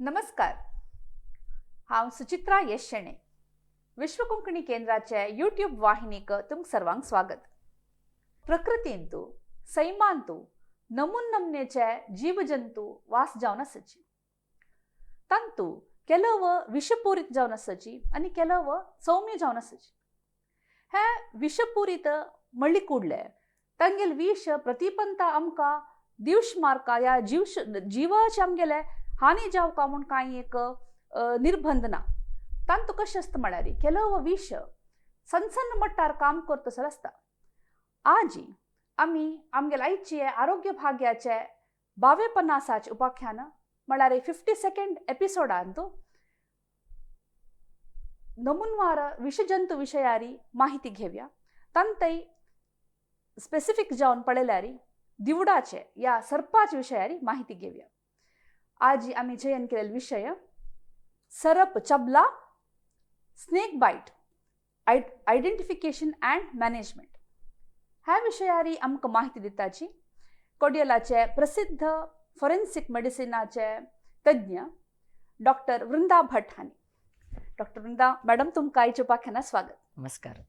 नमस्कार, हांव सुचित्रा यश शेणे. विश्व कोंकणी केंद्राचे यूट्यूब वाहिनीक तुमकां सर्वांक स्वागत. प्रकृतींतु, सैमांतु नमून नमनेचे जीवजंतू वास जावन आसाची. तांतू ಕೆಲव विशपूरीत जावन आसाची आनी ಕೆಲव सौम्य जावन आसाची. हे विशपूरीत मळ्ळी कुडले तांगेले विश प्रतिपंता आमकां दिवश मारका या जीव जिवाचे आमगेले हानी जावका म्हूण कांय एक निर्बंध ना. तांतू कशें आसता म्हळ्यार ಕೆಲव विश सन्न सन्न मट्टार काम करतसर आसता. आजी आमी आमगेले आयचे आरोग्य भाग्याचे 52 उपाख्यान म्हळ्यार 52 एपिसोडांत नमुनवार विषजंतू विशयारी माहिती घेवया. तांतय स्पेसिफीक जावन पळयल्यार दिवडाचे या सर्पाचे विशयारी माहिती घेवया. आज आमी चयन केलेलो विशय सरप चबला, snake bite identification and management. ह्या विशयारी आमकां माहिती दिताची कोडियलाचे प्रसिद्ध फॉरेन्सिक मेडिसिनाचे तज्ञ डॉक्टर वृंदा भट हांणी. डॉक्टर वृंदा मॅडम, तुमकां आयच्या उपाख्यानात स्वागत. नमस्कार.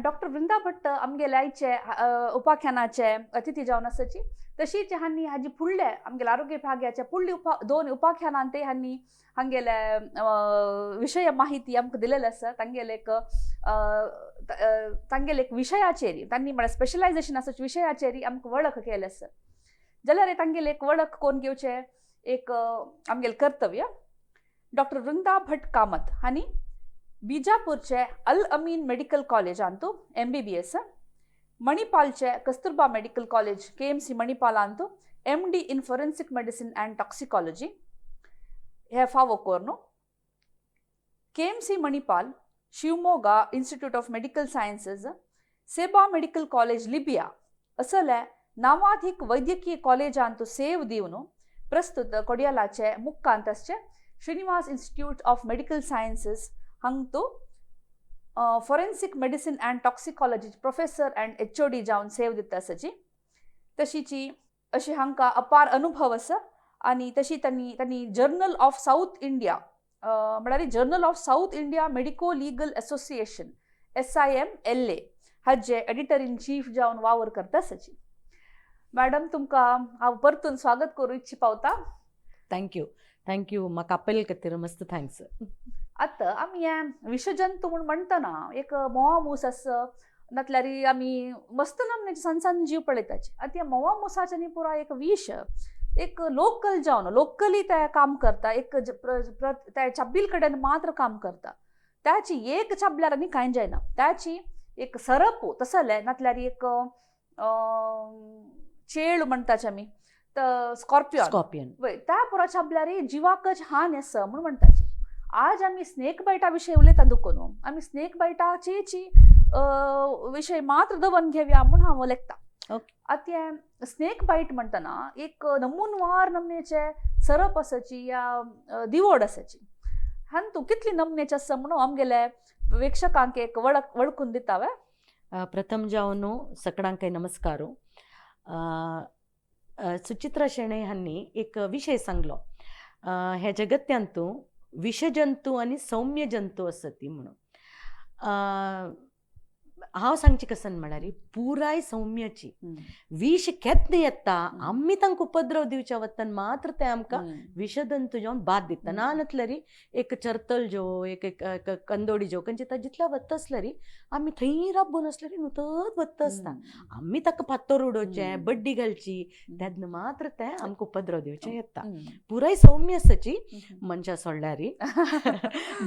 डॉक्टर वृंदा भट्ट आमगेले आयचे उपाख्यानाचे अतिथी जावन आसाची. तशीच हांणी हाजी फुडले आमगेले आरोग्य भाग्याचे फुडले दोन उपाख्यानांत ते हांणी हांगेले विशय माहिती आमकां दिलेले आसा. तांगेले एक तांगेले एक विशयाचेर तांणी म्हळ्यार स्पेशलायझेशन आसा विशयाचेर आमकां वळख केलें आसा. जाल्यार तांगेले एक वळख कोण घेवचें एक आमगेलें कर्तव्य. डॉक्टर वृंदा भट कामत हांणी बिजापूरचे अल अमीन मेडिकल कॉलेजांतू MBBS, मणिपालचे कस्तुरबा medical college KMC मणिपालांतू MD in forensic medicine and toxicology हे फावो कोर्नु KMC Manipal, Shivamogga institute of medical sciences, Sebha medical college Libya असले नावाधीक वैद्यकीय कॉलेजांतू सेव दिवन प्रस्तुत कोडियालाचे मुक्कांत आसचे Srinivas institute of medical sciences हांगतो forensic medicine and toxicology professor and HOD जावन save दिता आसाची. तशीची अशी हांकां अपार अनुभव आसा आनी तशी तांणी तांणी जर्नल ऑफ साऊथ इंडिया म्हळ्यार journal of South India medico legal association SIMLA हाजे एडिटर इन चीफ जावन वावर करता आसाची. मॅडम, तुमकां हांव परतून स्वागत करूं इच्छी पावता. Thank you, thank you. म्हाका आपयले खातीर मस्त thanks. आतां आमी हे विशजंतू म्हूण म्हणटना एक म्होंवा मूस आसा, नातल्यार आमी मस्त नमनेचे सन्न सन्न जीव पळयताची. आतां ह्या म्होंवा मुसाचे न्ही पुराय एक विश एक लोकल जावन लोकली ते काम करता, एक त्या चाबील कडेन मात्र काम करता. त्याची एक चाबल्यार आनी कांय जायना. त्याची एक सरप तसले नातल्यार एक चेळ म्हणटाचे आमी, स्कॉर्पियन. स्कॉर्पियन. वय, त्या पुरा चाबल्यार जिवाकच हान आसा म्हूण म्हणटाची. आज आमी स्नेक बायटा विशय उलयता दुखून आमी स्नेक बायटाचेची विशय मात्र दवन घेवया म्हूण हांव लेखता. आतां हें स्नेक बायट म्हणटना एक नमूनवार नमनेचे सरप आसाची या दिवोड आसाची. हांतू कितली नमनेचे आसा म्हणून आमगेले प्रेक्षकांक एक वळख वळखून दिता वे. प्रथम जावन सकडांकय नमस्कार. सुचित्रा शेणै हांणी एक विशय सांगलो, ह्या जगत्यांतू विषजंतू आनी सौम्य जंतू आसत ती म्हणून. हांव सांगचें कसन म्हळ्यार पुराय सौम्याची विष केन्ना येता, आमी तांकां उपद्रव दिवच्या वतन मात्र ते आमकां विषदंतू जावन बाद दिता. ना नातल्यार एक चरतल ज्यो एक एक कंदोडी ज्यो खंयचे ता जितल्या वता आसल्यार आमी थंय राबून आसल्यार नुतत वता आसता. आमी ताका फातर उडोवचें, बड्डी घालची, तेन्ना मात्र ते आमकां उपद्रव दिवचें येता. पुराय सौम्य आसाची मनशां सोडल्यार.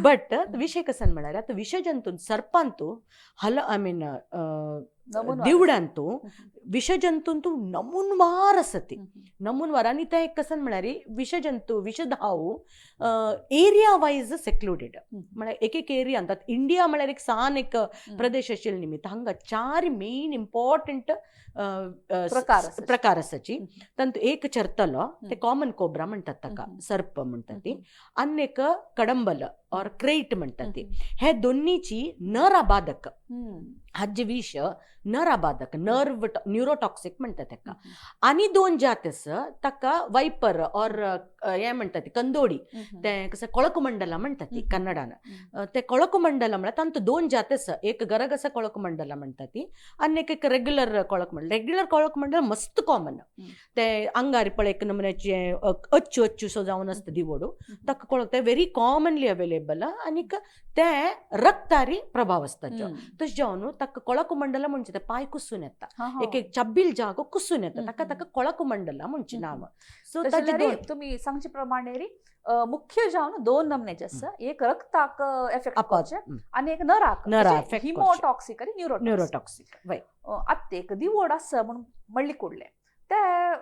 बट विशय कसन म्हळ्यार आतां विषजंतू सर्पांतू हल I mean दिवडांतू विषजंतूंतू नमूनवार आसा ती नमूनवार. आनी तें एक कसन म्हळ्यार विषजंतू विषधाव एरिया वायज सेक्लुडेड, म्हळ्यार एक एक एरियांत. आतां इंडिया म्हळ्यार एक सान एक प्रदेश आशिल्ले निमित्त हांगा चार मेन इम्पॉर्टंट प्रकार आसाची. तातूंत एक चरतलो, ते कॉमन कोब्रा म्हणटात ताका, सर्प म्हणटात ती, आनी एक कडंबल ऑर क्रेट म्हणटात ती. हे दोन्नीची नराबाधक, हाजे विष नराबाधक, नर्व न्युरोटॉक्सिक म्हणटात ताका. आनी दोन जात आसा ताका वायपर ऑर हें म्हणटा ती कंदोडी, ते कसं ಕೊಳಕು ಮಂಡಲ म्हणटा ती कन्नडान. ते ಕೊಳಕು ಮಂಡಲ म्हळ्यार तांतूं दोन जात आसा. एक गरगसा ಕೊಳಕು ಮಂಡಲ म्हणटा ती आनी एक एक रेग्युलर ಕೊಳಕು मंडल. रेग्युलर ಕೊಳಕು मंडल मस्त कॉमन. ते अंगार पळय एक नमुन्याचे अच्छू अच्छू सो जावन आसता दिवोडू, ताका कोळक ते व्हेरी कॉमनली अवेलेबल आनीक ते रक्तारी प्रभाव आसता. तशें जावन ताका ಕೊಳಕು ಮಂಡಲ म्हणचे ते पांय कुसून येता, एक एक चब्बील जागो कुसून येता, ताका ताका ಕೊಳಕು ಮಂಡಲ म्हणचे नांव. सो तशें ताजे जाल्यार तुमी सांगचे प्रमाणे री मुख्य जावन दोन नमनेचे आसा. एक रक्ताक एफेक्ट करचे आनी एक नराक, नरा affect करचें. हिमोटॉक्सिक आनी न्युरोटॉक्सिक. न्युरोटॉक्सिक वय. आत्ते एक दिवोड आसा म्हणून मळ्ळी कुडले ते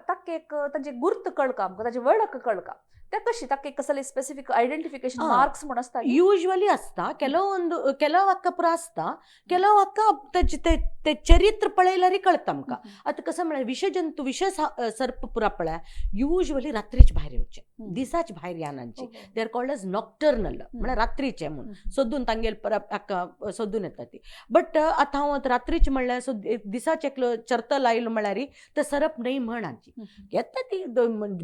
ताका एक तांचे गुर्त कळका आमकां, ताची वळख कळका, ते कशी ताका एक कसले स्पेसिफीक आयडेंटिफिकेशन मार्क्स म्हूण आसता? ಯೂಶ್ವಲಿ ಆಸ್ತಾ ಕೆಲವೊಂದು ಕೆಲವು ಅಕ್ಕ ಪುರ ಆಸ್ತಾ, ಕೆಲವು ಅಕ್ಕ ताचे ते ते चरित्र पळयल्यार कळता आमकां. आतां कसं म्हळ्यार विषजंतू विष सर्प पुरा पळय युज्वली रात्रीच भायर येवचे, दिसाच भायर येनांची. They are called as nocturnal, म्हळ्यार रात्रीचे म्हूण सोदून तांगेल हाका सोदून येता ती. बट आतां हांव आतां रात्रीच म्हणल्यार सो दिसाच एकलो चरतल आयलो म्हळ्यार ते सरप न्हय म्हण आमची येता ती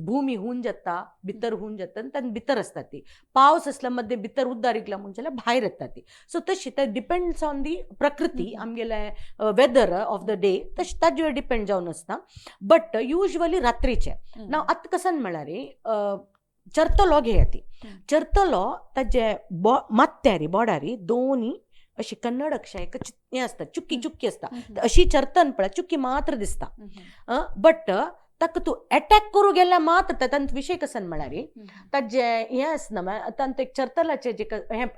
भूमी हून जाता, भितर हून जाता आनी तांचे भितर आसता ती. पावस आसल्या मदें भितर उद्दार रिगला म्हूण जाल्यार भायर येता ती. सो तशी ते डिपेंड्स ऑन the प्रकृती, आमगेले वेदर ऑफ the day, तशें ताजेर डिपेंड जावन आसता. बट युज्वली रात्रीचे. नाव आतां कसन म्हळ्यार चरतलो घेया ती. चरतलो ताजे माथ्यारी बोडारी दोनी अशी कन्नड अक्षर एक हें आसता, चुकी चुकी आसता. अशी चरतन पळय चुकी मात्र दिसता. बट ताका तूं एटॅक करूं गेल्यार मात्र तांचो विशय कसन म्हळ्यार ताजें हें आसना, तांचो एक चरतलाचें जे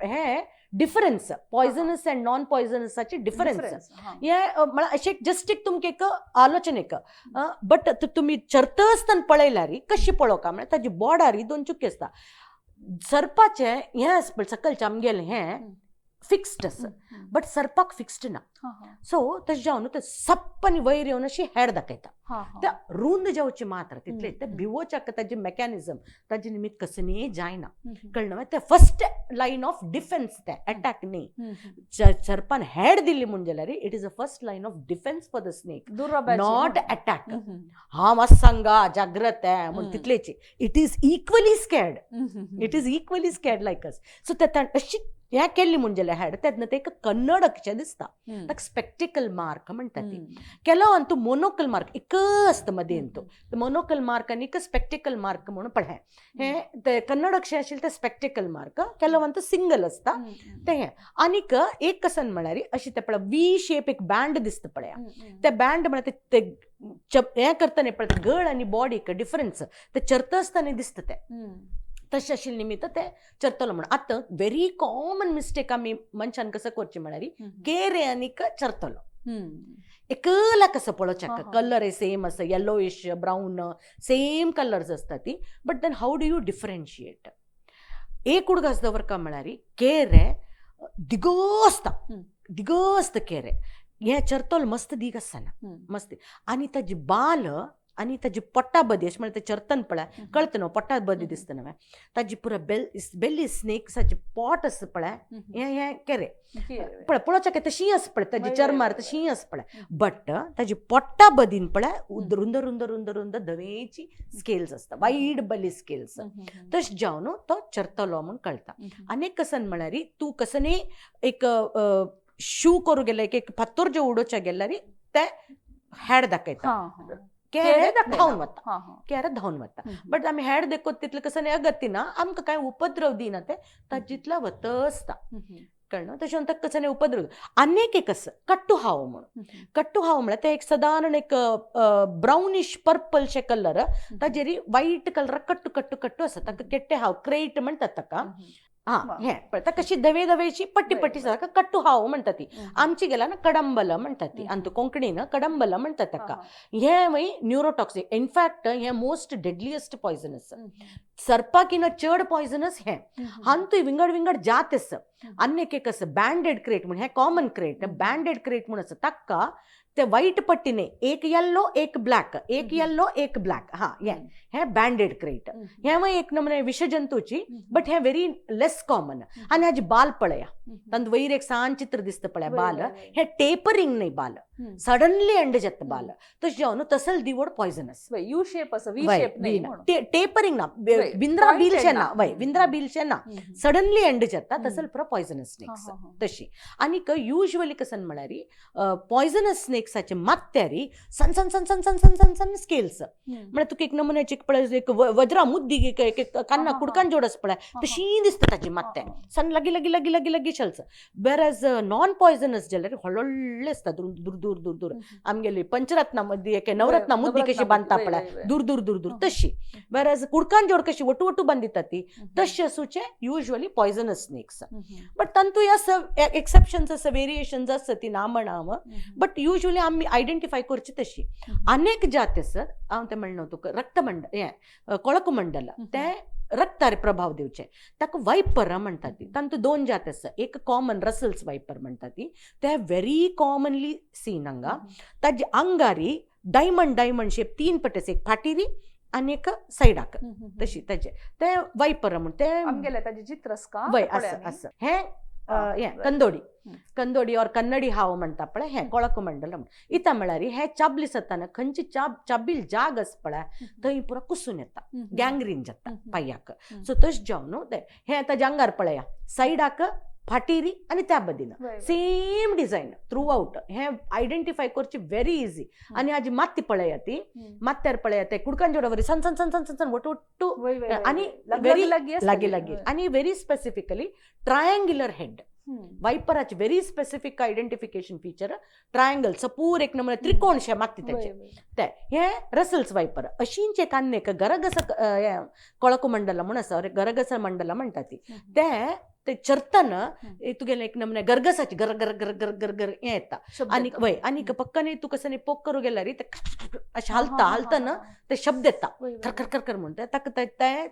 हें डिफरन्स पॉयझनस अँड नॉन पॉयझनसाचे डिफरन्स हे म्हळ्यार अशें जस्ट एक तुमकां एक आलोचन एक. बट तुमी चरता आसतना पळयल्यार कशी पळोवका म्हळ्यार ताजी बोडारी दोन चुकी आसता. सर्पाचें हें आसा पळय सकलचें आमगेलें हें फिक्स्ड आसा, बट सर्पाक फिक्स्ड ना. सो तशें जावन ते सप्प आनी वयर येवन अशी हेड दाखयता, त्या रुंद जावची मात्र तितले ते भिवोच्याक ताजे मेकॅनिजम ताजे निमित्त कसनी जायना, कळ्ळें? ते फर्स्ट लायन ऑफ डिफेन्स, ते अटॅक न्ही. सर्पान हेड दिली म्हूण जाल्यार it is a first line of defence for the snake, not attack. हांव आसा सांगा जाग्रत म्हूण तितलेची. It is equally scared, it is equally scared like us. So ते अशी हें केल्ली म्हूण जाल्यार हेड तेन्ना ते एक कन्नड अक्षर दिसता, ताका स्पेक्टिकल मार्क म्हणटा ती. ಕೆಲವು ಅಂತೂ मोनोकल मार्क एक आसता मदीं, अंतू मोनोकल मार्क आनी एक स्पेक्टिकल मार्क म्हणून पळय. हें ते कन्नड अक्षर आशिल्लें तें स्पेक्टिकल मार्क, ಕೆಲವಂತೂ सिंगल आसता तें. हें आनीक एक कसन म्हळ्यार अशी ते पळय वी शेप एक बँड दिसता पळया, ते बँड म्हळ्यार ते हें करतना पळय गळ आनी बॉडीक डिफरन्स ते चरता आसतना दिसता तें. तशें आशिल्लें निमित्त ते चरतलो म्हणून. आतां व्हेरी कॉमन मिस्टेक आमी मनशान कसो करची म्हळ्यार केरे आनीक चरतलो एकला कसो पळोवच्याक कलर सेम आसा, येलोइश ब्रावन सेम कलर्स आसता ती. But then how do you differentiate? एक उडगास दवरका म्हळ्यार केरे दिगो आसता, दिगो आसता केरे. हें चरतल मस्त दीग आसना मस्त. आनी ताजी बाल आनी ताजी पोटा बदी अशें म्हळ्यार ते चरतन पळय कळटा न्हू, पोटा बदी दिसता न्हय ताजी पुरा बेल बेल्ली स्नेक्साची पोट आसा पळय, हें हें केरे पळय पळोवच्याक तशी आसा पळय, ताजी चर्मार तशी आसा पळय. बट ताजी पोटा बदीन पळय रुंद रुंद रुंद रुंद धवेची स्केल्स आसता, वायड बली स्केल्स. तशें जावन तो चरतलो म्हूण कळटा. आनी एक कसन म्हळ्यार तूं कसनी एक शू करूं गेले एक फातोर जे उडोवच्या गेल्यार ते हेड दाखयता, केरे धांवन वता, केरे धांवन वता. बट आमी हेड देखत तितले कसं अगत्य ना, आमकां कांय उपद्रव दिना ते ताजितला वत आसता, कळ्ळें? तशें ताका कसं उपद्रव. आनीक एक आसा कट्टू हाव म्हणून. कट्टू हाव म्हळ्यार ते एक सदारण एक ब्रावनीश पर्पलशे कलर, ताजेर व्हायट कलर कट्टू कट्टू कट्टू आसा, ताका केट्टे हाव क्रेट म्हणटात ताका. हा हें पळय ताका कशी धवे धवेची पट्टी पट्टी आसा, ताका कट्टू हाव म्हणटा ती. आमची गेला ना कडंबल म्हणटात ती, आनी कोंकणीन कडंबल म्हणटात ताका. हें मागीर न्युरोटॉक्सिक, इनफॅक्ट हें मोस्ट डेडलियस्ट पॉयझनस, सर्पाकिन चड पॉयझनस हें. हातूंत विंगड विंगड जात आसा. आनी एक आसा बँडेड क्रेट म्हूण, हें कॉमन क्रेट बँडेड क्रेट म्हूण आसा, ताका ते वायट पट्टी न्ही, एक येल्लो एक ब्लॅक, एक येल्लो एक ब्लॅक. हा हें हें बँडेड क्रेट हें मागीर एक नमुने विशजंतूची, बट हें व्हेरी लेस कॉमन. आनी हाजी बाल पळया, तांत वयर एक सान चित्र दिसता पळया बाल, हें टेपरींग न्ही बाल, सडनली एंड जाता बाल तशें जावन तसल दिवड पॉयझनस. यू शेप असं, व्ही शेप नाही म्हणून. टेपरिंग ना, वय, बिंद्रा pointed बिलशे ना. ना, वय, विंद्रा बिलशे ना, सडनली एंड जाता तसल पुरा पॉयझनस स्नेक्स तशी. आनीक युजली कसन म्हळ्यार पॉयझनस स्नेक्साचे मात्यारी सन सन सन सन सन सन सन सन स्केल्स, म्हळ्यार तुका एक नमुन्याची एक पळय एक वज्रा मुद्दी एक एक कान्ना कुडकान जोड आसा पळय तशी दिसता ताची मात्या सन लागी लागी लागी लागी लागी शेल्स. वेरएज नॉन पॉयझनस जाल्यार व्हडले आसता, दूर दूर दूर दूर दूर, आमगेली पंचरत्ना मद्दी एक नवरत्ना मुद्दी कशी बांदता पळय दूर दूर दूर दूर तशी. वेरएज कुडकान जोड कशी वटू वटू बांदिता ती तशी आसूचे युजली पॉयझनस स्नेक्स. बट तांतूय आसा एक्सेप्शन्स आसा, वेरिएशन्स आसा, ती ना म्हणा, बट युजली आमी आयडेंटिफाय करची तशी. अनेक जात आसत, हांव तें म्हणलो तुका रक्तमंडल हें कोळकमंडल तें रक्तार प्रभाव दिवचें ताका वायपर म्हणटा ती. तांतू दोन जात आसा, एक कॉमन रसल्स वायपर म्हणटा ती, ते व्हेरी कॉमनली सीन हांगा. ताजे अंगारी डायमंड डायमंड शेप तीन पटे आसा, एक फाटीरी आनी एक सायडाक तशी ताजे ते वायपर म्हण ते आमगेले ताजे चित्र आसका वय आसा आसा. हें हें कंदोडी, कंदोडी और कन्नडी हाव म्हणटा पळय, हें कोळकमंडल म्हण. इतां म्हळ्यार हें चाबली सताना खंयची चाब चाबील जाग आसा पळय थंय पुरा कुसून येता, गँग्रीन जाता पांयाक. सो तशें जावन न्हू तें हें आतां जांगार पळया सायडाक फाटीरी आनी त्या Badin same design through out. हें आयडेंटिफाय करची व्हेरी इजी. आनी हाजी माती पळया ती मात्यार पळया ते कुडकांजोडा वरी सन सन सन सन सन सन वटू वट्टू आनी व्हेरी लागीं लागीं आनी व्हेरी स्पेसिफिकली ट्रायंग्युलर हेड. वायपराचे very specific identification feature triangle, सपूर एक नमुने त्रिकोण शे मागता ताचे ते हे रसल्स वायपर. अशींच एक आनी एक गरगस कोळकमंडल म्हूण आसा, गरगस मंडल म्हणटा ती, ते ते चरतना तुगेलें एक नमुने गरगसाची गर गर गर गर गर गर हें येता. आनी वय आनीक पक्काने तूं कसं पोक करूं गेल्यार ते अशें हालता हालतना ते शब्द येता खर खर खर खर म्हणटा. ताका ते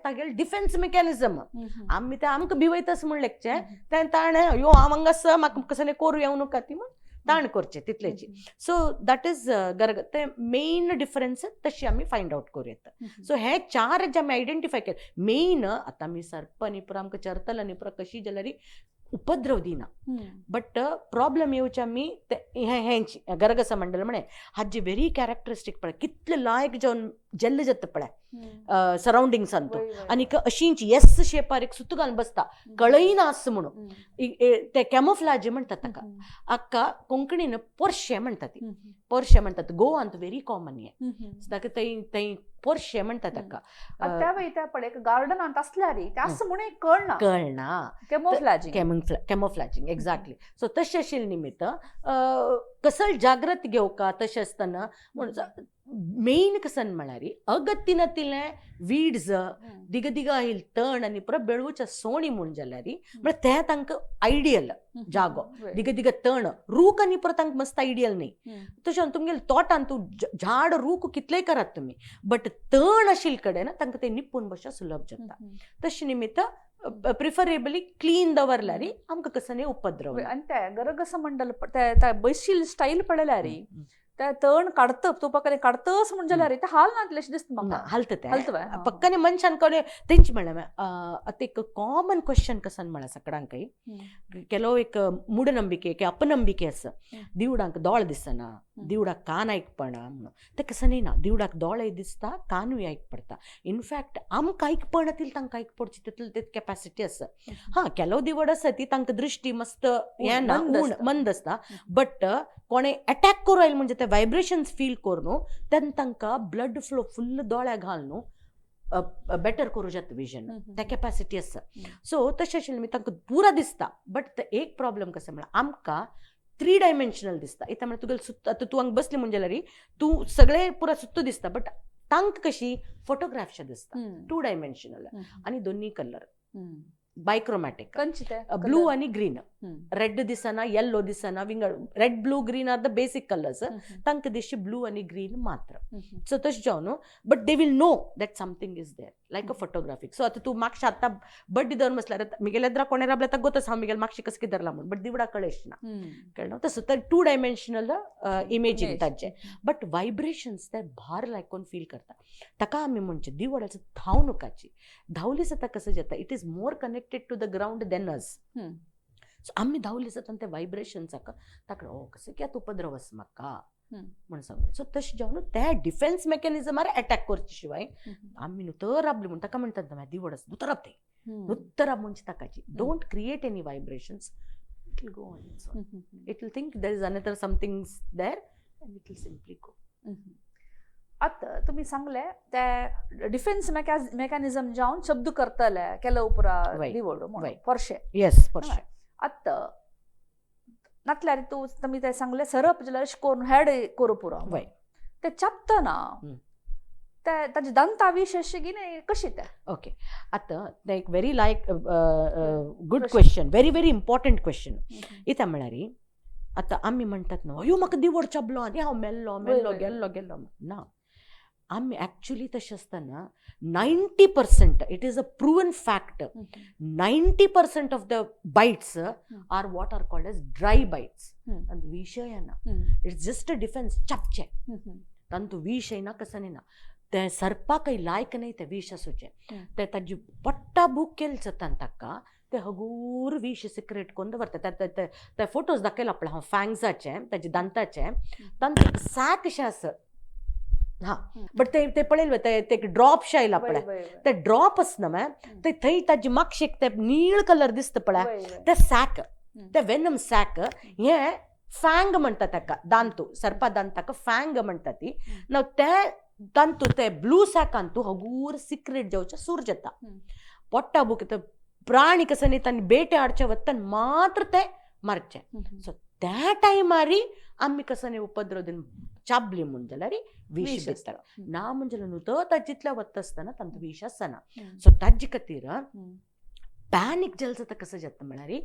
तागेले डिफेन्स मेकॅनिजम. आमी ते आमकां भिवयतास म्हूण लेखचें तें ताणें यो हांव हांगा आसा म्हाका कसलें करूं येवं नाका ती म्हूण ताण करचें तितलेची. सो that is गरग ते मेन डिफरन्स तशी आमी फायंड आवट करूं येता. सो हे चार जे आमी आयडेंटिफाय केले मेन. आतां आमी सर्प न्ही पुरो आमकां चरतलो न्ही पुरो कशी जाल्यार उपद्रव दिना, बट प्रॉब्लम येवचे आमी ते हें हेंची गरगसा मंडल म्हळें हाजी व्हेरी कॅरेक्टरिस्टीक पळय कितले लायक जावन जेल्ल जाता पळय सरावंडिंग्सान तो. आनीक अशींच येस शेपार एक सुत्त घालून बसता कळयना आस म्हणून ते कॅमोफ्लाज म्हणटात ताका. हाका कोंकणीन पोरशें म्हणटात ती, पोरशें म्हणटात गोवांत व्हेरी कॉमन हें, ताका थंय थंय पोरशें म्हणटात ताका. त्या वयता पळय गार्डनांत आसल्यार ते आस म्हणून कळना, कळना कॅमोफ्लाजिंग, कॅमोफ्लाजिंग एक्झॅक्टली. सो तशें आशिल्लें निमित्त कसल जाग्रत घेवका तशें आसतना म्हणून मेन कसन म्हळ्यार अगत्तीन तिलें वीड्स दिग दिग आयल तण आनी पुरो बेळवच्या सोणी म्हूण जाल्यार म्हळ्यार तें तांकां आयडियल जागो, दिग दिग तण रूख आनी पुरो तांकां मस्त आयडियल न्ही. तशें तुमगेले तोटान तूं झाड रूख कितलेय करात तुमी बट तण आशिल्ले कडेन तांकां तें निपून बसचें सुलभ जाता. तशें निमित्त प्रिफरेबली क्लीन दवरल्यार आमकां कसो उपद्रव. आनी ते गरगस मंडल ते बैशील स्टायल पळयल्यार ते तण काडत तूं पक्काने काडतस म्हण जाल्यार ते हाल नातलेशें दिसता म्हाका. हालता ते पक्काने मनशान कडेन तेंच म्हणलें. आतां एक कॉमन क्वेश्चन कसन म्हळ्यार सगळ्यांकय ಕೆಲವು एक मूढनंबिके एक अपनंबिके आसा, दिवडांक दोळ दिसना, दिवडाक कान आयकपणा म्हणून. तें कसं न्ही ना, दिवडाक दोळे दिसता कानूय आयक पडटा. इनफॅक्ट आमकां आयकपण तितलें तांकां आयक पडची तितली ते कॅपॅसिटी आसा. हां ಕೆಲವು दिवड आसा ती तांकां दृश्टी मस्त हें ना उण मंद आसता, बट कोणें एटॅक करूं आयलें म्हणजे ते वायब्रेशन्स फील करून तेन्ना तांकां ब्लड फ्लो फुल्ल दोळ्या घाल न्हू बेटर करूं जाता विजन, त्या कॅपॅसिटी आसा. सो तशें आशिल्लें तांकां पुरा दिसता. बट एक प्रॉब्लम कसं म्हळ्यार आमकां थ्री डायमेन्शनल दिसता. इतां म्हळ्यार तुगेलें सुत्त आतां तूं हांगा बसली म्हण जाल्यार तूं सगळें पुरा सुत्त दिसता, बट तांकां कशी फोटोग्राफशें दिसता, टू डायमेन्शनल आनी दोन्ही कलर बायक्रोमॅटीक, ब्लू आनी ग्रीन, रेड दिसना येल्लो दिसना, विंगड red blue green are the basic colours, तांकां दिसचे ब्लू आनी ग्रीन मात्र. सो तशें जावन न्हू but they will know that something is there like a photographic. So आतां तूं मागशे आतां बड्डी दवर बसल्यार मिगेल्या द्रा कोणें राबल्या ताका गोत आसा हांव मिगेल्या मागशे कसं कितें धरला म्हूण, बट दिवडा कळेश ना, कळना तसो. तर टू डायमेन्शनल इमेजींग ताजें, बट वायब्रेशन्स ते भार लायकोन फील करता. ताका आमी म्हणचे दिवडाचो धांव नुकाची धांवली जाता कसं जाता, it is more connected to the ground than us. So आमी धांवली जाता ते वायब्रेशन्साक ताका ओ कसो की आतां उपद्रव आसा म्हाका म्हण सांगून. सो तशें जावन ते डिफेन्स मेकॅनिजमार एटॅक करचे शिवाय आमी न्हू तर राबली म्हूण ताका म्हणटात ना दिवड आसा न्हू तर राब ते न्हू राब म्हणजे ताकाची don't create any vibrations, it will go on its own. It will think there is another something there and it will simply go. आतां तुमी सांगले ते डिफेन्स मेकॅनिझम जावन शब्द करतले केल्या उपरांत दिवड म्हणून पोरशे. येस, पोरशे. आतां नातल्यार तूं तुमी ते सांगले सरप जाल्यार अशें करून हेड करूं पुरो ते चापतना ते ताजे दंता विश अशें कितें कशें तें? ओके, आतां तें एक very like good question, very very important question. कित्याक म्हळ्यार आतां आमी म्हणटात न्हू अयो म्हाका दिवड चाबलो आनी हांव मेल्लो मेल्लो गेल्लो गेल्लो. ना, आमी एक्चुली तशें आसतना 90%, it is a proven fact, 90% of the bites are what are called as dry bites. आनी विशय येना, it's just a defence. चापचें तांतू विश येना, कसं ना तें सर्पाकय लायक न्हय तें विश आसूचें. तें ताजी पट्टा बूक केलें जाता ताका ते हगूर विश सिक्रेट करून दवरता. ते फोटोज दाखयला पळय हांव फँग्साचे, ताजे दांताचे, तांतूं सॅक अशें आसा. हा, बट ते ते पळयलें ते ते ड्रॉप शे आयला पळय, ते ड्रॉप आसना मॅम ते थंय ताजी मागशेक ते नीळ कलर दिसता पळय, ते सॅक, ते वेनम सॅक हे फँग म्हणटा ताका. दांतू सर्पा दांताक फँग म्हणटा ती. नाव ते तांतू ते ब्लू सॅकांतू हगूर सिक्रेट जावचें सूर जाता. पोट्टा बुक प्राणी कसं न्ही तांणी बेटे हाडचे वता मात्र ते मारचे. सो त्या टायमारी आमी कसं न्ही उपद्रव दिवन चाबली म्हूण जाल्यार विश भितर ना म्हणजे न्हू तर ताजितल्या वता आसतना तांतूं विश आसना. सो ताजे खातीर पॅनीक जालें जाता. कसं जाता म्हळ्यार